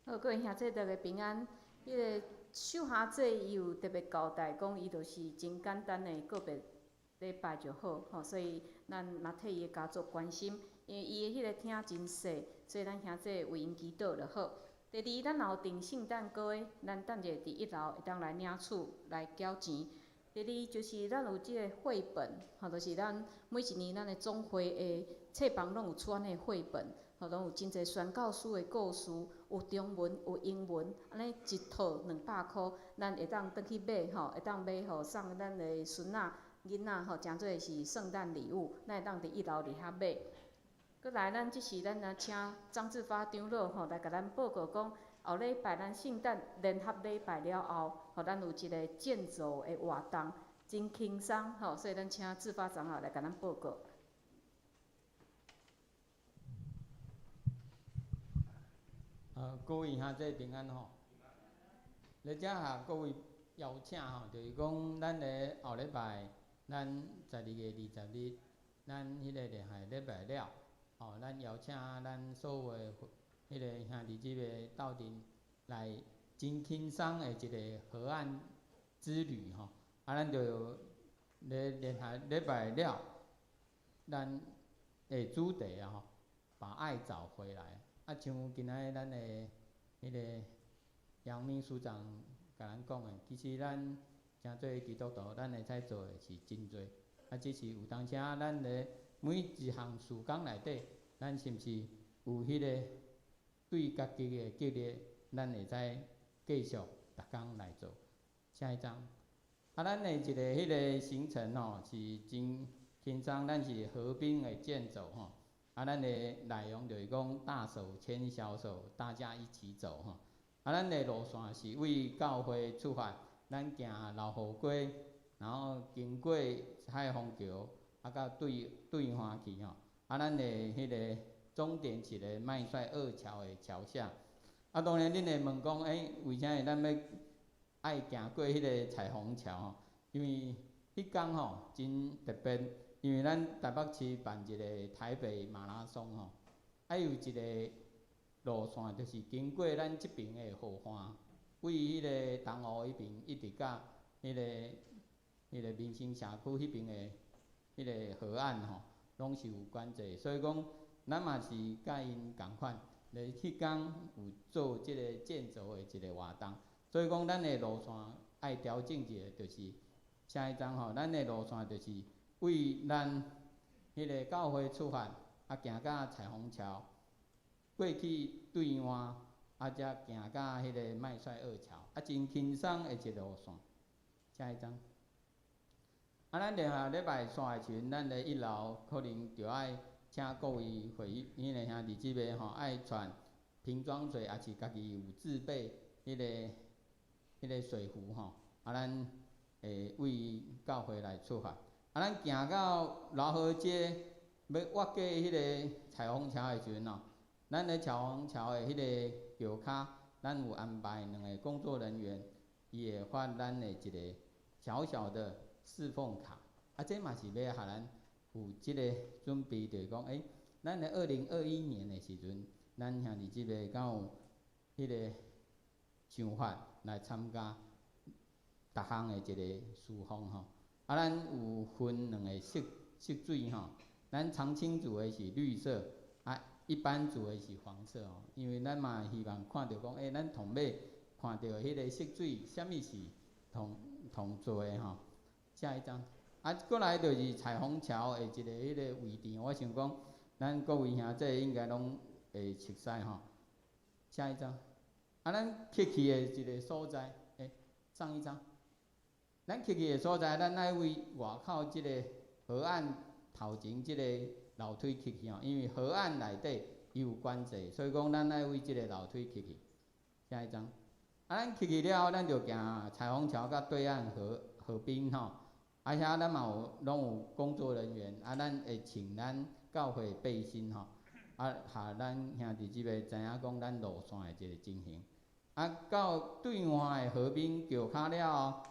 好，各位兄弟，大家平安。彼个秀霞姐伊有特別交代，講伊就是真簡單的告別禮拜就好，吼，所以咱嘛替伊的家族關心，因為伊的彼個廳真細，所以咱兄弟為𪜶祈禱就好。第二，咱若有訂聖誕糕的，咱等者佇一樓會當來領取來繳錢。第二就是咱有這个繪本，吼，就是咱每一年咱的總會的冊房攏有出按呢繪本，吼，攏有真濟宣教師的故事，有中文有英文，按呢一套200箍，咱會當轉去買，吼，會當買予送咱的孫仔、囡仔，吼，誠做是聖誕禮物，咱會當佇一樓佇遐買。閣來，咱這時咱若請張志發長老吼來共咱報告講，後禮拜咱聖誕聯合禮拜了後，吼，咱有一个健走的活動，真輕鬆吼，所以咱請志發長老來共咱報告。各位兄弟平安吼。咧遮下各位邀請吼，就是講咱咧後禮拜，咱12月20日，咱彼个聯合禮拜了。吼，咱邀請咱所有的彼个兄弟姊妹鬥陣來真輕鬆的一个河岸之旅吼。啊，咱就咧聯合禮拜了，咱的主題啊吼，把愛找回來。啊，像今仔日咱的彼个楊秘書長共咱講的，其實咱誠濟基督徒，咱會使做的是真濟。啊，只是有當時咱咧每一項事工內底，咱是毋是有彼个對家己的激勵，咱會使繼續逐工來做。下一張，啊，咱的一個彼个行程吼是真輕鬆，咱是河濱的健走吼。啊，咱的內容就是講大手牽小手，大家一起走吼。啊，咱的路線是為教會出發，咱行老虎街，然後經過彩虹橋，啊，到對對岸去吼。啊，咱的彼个終點是咧麥帥二橋的橋下。啊，當然恁會問講，欸，為啥物咱欲愛行過彼个彩虹橋吼？因為彼工吼真特別，因為咱台北市辦一个台北馬拉松吼，啊有一个路線就是經過咱這爿的河岸，為彼个東湖彼爿一直到彼个民生社區彼爿的彼个河岸吼，攏是有管制，所以講咱嘛是佮𪜶仝款，咧彼工有做這个健走的一个活動，所以講咱的路線愛調整一下，就是下一張吼，咱的路線就是為咱彼个教會出發，啊行到彩虹橋，過去對岸，啊才行到彼個麥帥二橋，啊真輕鬆的一路線。下一張。啊，咱聯合禮拜散的時陣，咱咧一樓可能著愛請各位會議彼个兄弟姊妹吼，愛帶瓶裝水，抑是家己有自備彼个水壺吼。啊，咱會為教會來出發。啊，咱行到饒河街，欲越過彼个彩虹橋的時陣吼，咱咧彩虹橋的彼个橋跤，咱有安排兩个工作人員，伊會發咱的一个小小的侍奉卡，啊，這嘛是欲予咱有這个準備，就是講，欸，咱咧2021年的時陣，咱兄弟姊妹敢有彼个想法來參加逐項的一个侍奉吼。啊，咱有分兩个色色水吼，咱長青組的是綠色，啊，一般組的是黃色吼，因為咱嘛希望看著講，欸，咱同尾看著彼个色水，啥物是同同做的吼。下一張，啊，閣來就是彩虹橋的一个彼个位置，我想講，咱各位兄弟應該攏會熟悉吼。下一張，啊，咱客去的一个所在，欸，上一張，咱客去的所在，咱愛為外口這个河岸頭前這个樓梯客去吼，因為河岸內底有管制，所以講咱愛為這个樓梯客去。下一張，啊，咱客去了後，咱就行彩虹橋佮對岸河河濱吼。啊，遐咱嘛有攏有工作人員，啊，咱會穿咱教會背心吼，啊，予咱兄弟姊妹知影講咱路線的一个情形。啊，到對岸的河濱橋跤了後，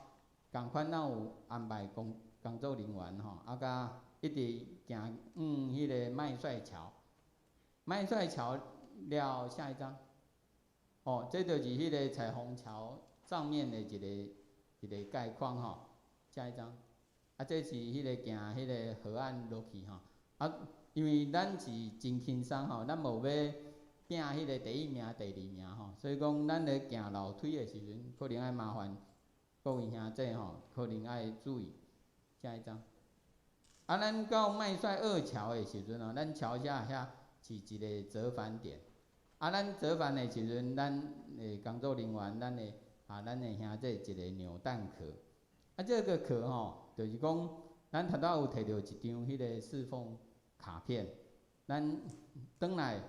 仝款咱有安排工工作人員吼，啊，佮一直行往彼个麥帥橋，麥帥橋了後下一張，哦，這就是彼个彩虹橋上面的一个一个概況吼。下一張，啊，這是彼个行彼个河岸落去吼，啊，因為咱是真輕鬆吼，咱無欲拼彼个第一名、第二名吼，所以講咱咧行樓梯的時陣，可能愛麻煩各位兄弟吼，可能愛注意。下一張，啊，咱到麥帥二橋的時陣吼，咱橋下遐是一个折返點。啊，咱折返的時陣，咱的工作人員，咱會啊，咱的兄弟一個扭蛋殼。啊，這个殼吼，就是講，咱頭拄有提著一張彼个侍奉卡片，咱轉來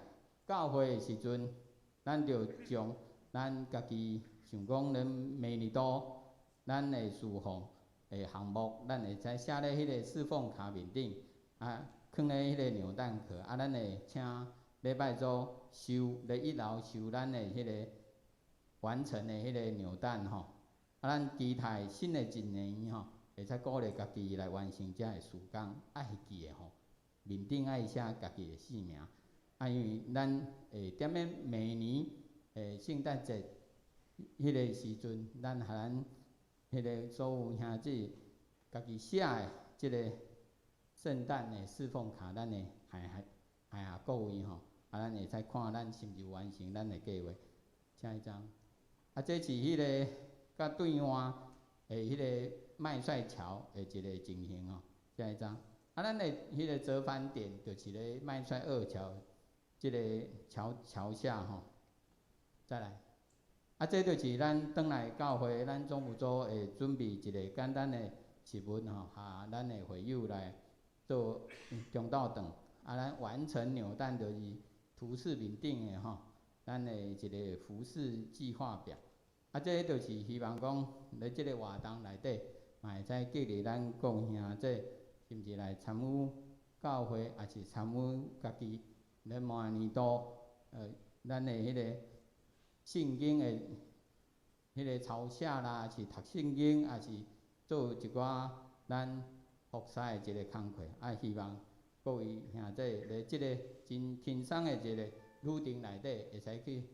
教會的時陣，咱就將咱家己想講，咱明年度咱的侍奉的項目，咱會使寫咧彼个侍奉卡面頂，啊，囥咧彼個扭蛋殼，啊，咱會請禮拜組收咧一樓收咱的彼个完成的彼個扭蛋吼。啊，咱期待新的一年吼，會使鼓勵家己來完成遮个事工，愛會記的吼，面頂愛寫家己的姓名。啊，因為咱會踮咧明年的聖誕節彼个時陣，咱予咱彼个所有兄姊家己寫的這个聖誕的侍奉卡，咱會還還予各位吼，啊，咱會使看咱是毋是完成咱的計劃。下一張，啊，這是彼个佮對岸的彼个麥帥橋的一个情形吼。下一張，啊，咱的彼个折返點就是咧麥帥二橋這个橋橋下吼。再來，啊，這就是咱轉來教會，咱總務組會準備一个簡單的食物吼，予咱的會友來做中晝頓。啊，咱完成扭蛋就是圖示面頂的吼，咱的一个服事計劃表。啊，這就是希望講，佇這个活動內底，嘛會使激勵咱各位兄弟，甚至來參與教會，抑是參與家己咧每年度，咱的彼个聖經的彼个抄寫啦，抑是讀聖經，抑是做一寡咱服侍的一个工課。啊，希望各位兄弟佇這个真輕鬆的一个旅程內底，會使去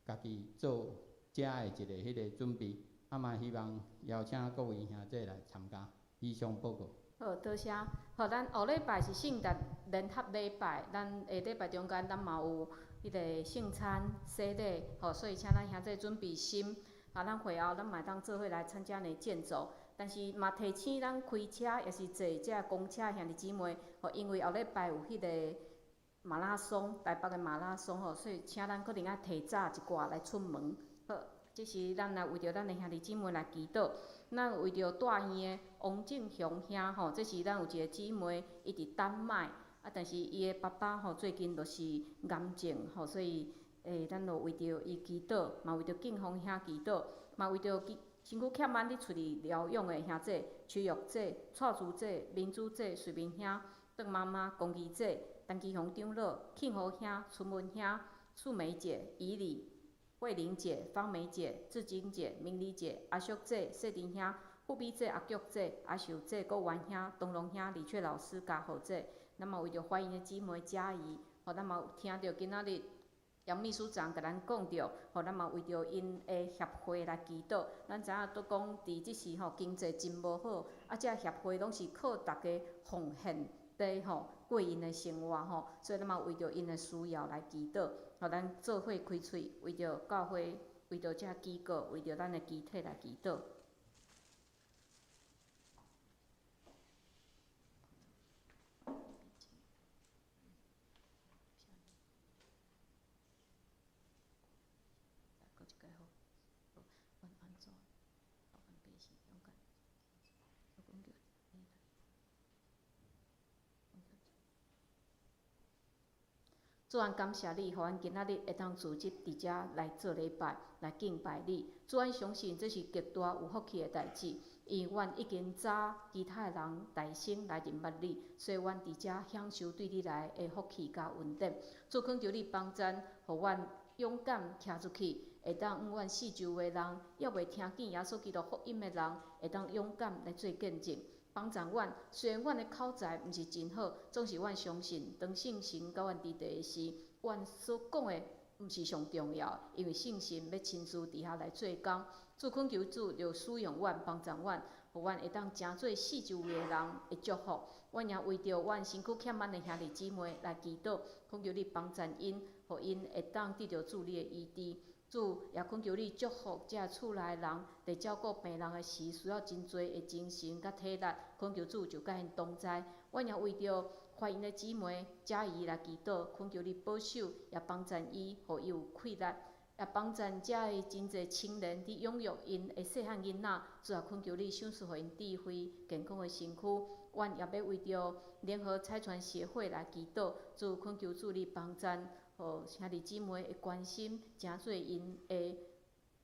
家己做遮的一个彼个準備。啊，嘛希望邀請各位兄弟來參加。以上報告。好，多謝。好，咱後禮拜是聖誕聯合禮拜，咱下禮拜中間咱嘛有彼个聖餐洗禮，吼，所以請咱兄弟準備心。啊，咱會後咱嘛會當做伙來參加呢建造。但是嘛提醒咱開車抑是坐這公車的兄弟姊妹，吼，因為後禮拜有彼个馬拉松，台北的馬拉松吼，所以請咱可能愛提早一寡來出門。好，這時咱來為著咱的兄弟姊妹來祈禱。咱為著大院的王正雄兄吼，這是咱有一個姊妹，伊佇丹麥，啊，但是伊的爸爸吼最近就是癌症吼，所以咱就為著伊祈禱，嘛為著敬峰兄祈禱，嘛為著身軀欠慢咧出去療養的兄姐、徐玉姐、蔡珠姐、明珠姐、瑞明兄、鄧媽媽、龚儀姐、陳其雄長老、慶和兄、春文兄、素梅姐、怡里、慧玲姐、芳梅姐、志晶姐、明麗姐、阿淑姐、細珍兄、富美姐、阿菊姐、阿秀姐、郭元兄、東龍兄、李雀老師、嘉豪姐，咱嘛為著歡迎的姊妹嘉怡，吼，咱嘛有聽著今仔日楊秘書長共咱講著，吼，咱嘛為著𪜶的協會來祈禱。咱知影都講佇這時吼經濟真無好，啊，這協會攏是靠大家奉獻佇吼過𪜶的生活吼，所以咱嘛為著𪜶的需要來祈禱。吼，咱做伙開喙，為著教會，為著這機構，為著咱的肢體來祈禱。主啊，感謝你，予阮今仔日會當組織佇遮來做禮拜，來敬拜你。主，阮相信這是極大有福氣的代誌，因為阮已經早其他的人代先來認捌你，所以阮佇遮享受對你來的福氣佮恩典。主，懇求你幫贊，予阮勇敢徛出去，會當阮四周圍人猶未聽見耶穌基督福音的人，會當勇敢來做見證。幫助阮，雖然阮的口才毋是真好，總是阮相信，當聖神佮阮佇佇的時，阮所講的毋是上重要，因为圣神欲亲自伫遐来做工。主恳求主，著使用阮，帮助阮，予阮会当成做四周围的人的祝福。阮也为著阮身躯欠慢的兄弟姊妹来祈祷，恳求你帮助𪜶，予𪜶会当得著主你的医治。主也恳求你祝福这厝内人，伫照顾病人的时，需要真济的精神佮体力，恳求主就佮𪜶同在。阮也为著怀孕的姊妹嘉怡来祈祷，恳求你保守，也帮助伊，予伊有气力，也帮助遮的真济青年伫养育𪜶的细汉囡仔。主啊，恳求你赏赐予𪜶智慧、健康的身躯。阮也欲为著联合差传协会来祈祷，主恳求主你帮助，予兄弟姊妹的关心，成做𪜶的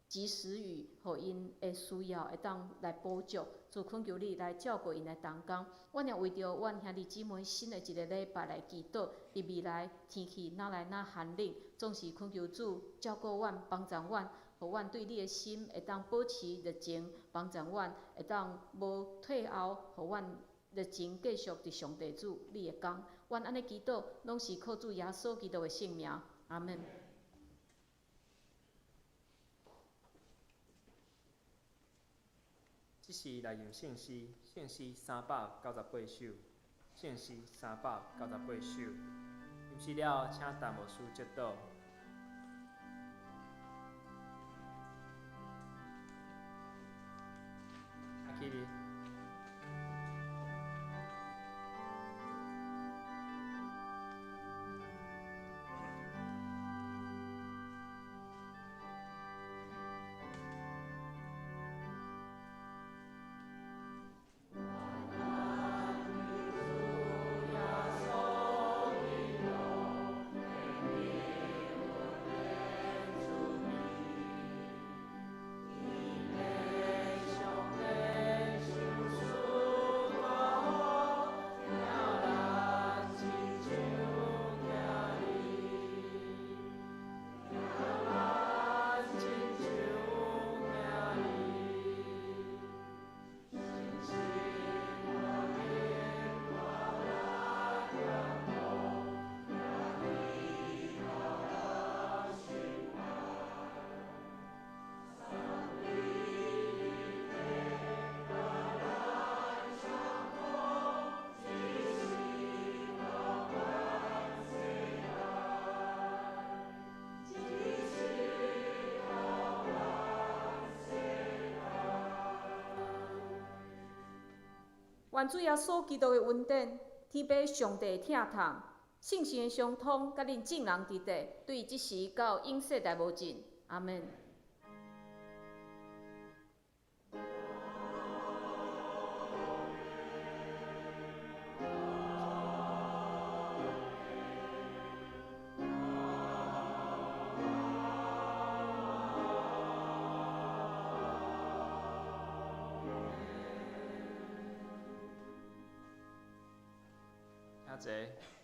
及时雨，予𪜶的需要会当来补足。主恳求你来照顾𪜶的同工。阮也为著阮兄弟姊妹新的一个礼拜来祈祷，伫未来天气若来若寒冷，总是恳求主照顾阮，帮助阮，予阮对你的心会当保持热情，帮助阮会当无退后，予阮热情继续伫上帝主你的工。阮按呢祈祷，拢是靠主耶稣基督的圣名。阿们。这时来吟圣诗，圣诗398首，圣诗398首。吟诗了，请陈牧师祝祷。请起立。愿主耶稣基督的恩典、天父上帝的疼痛、圣神的相通，佮恁众人伫地，对这时到永世代无尽。阿们。请坐。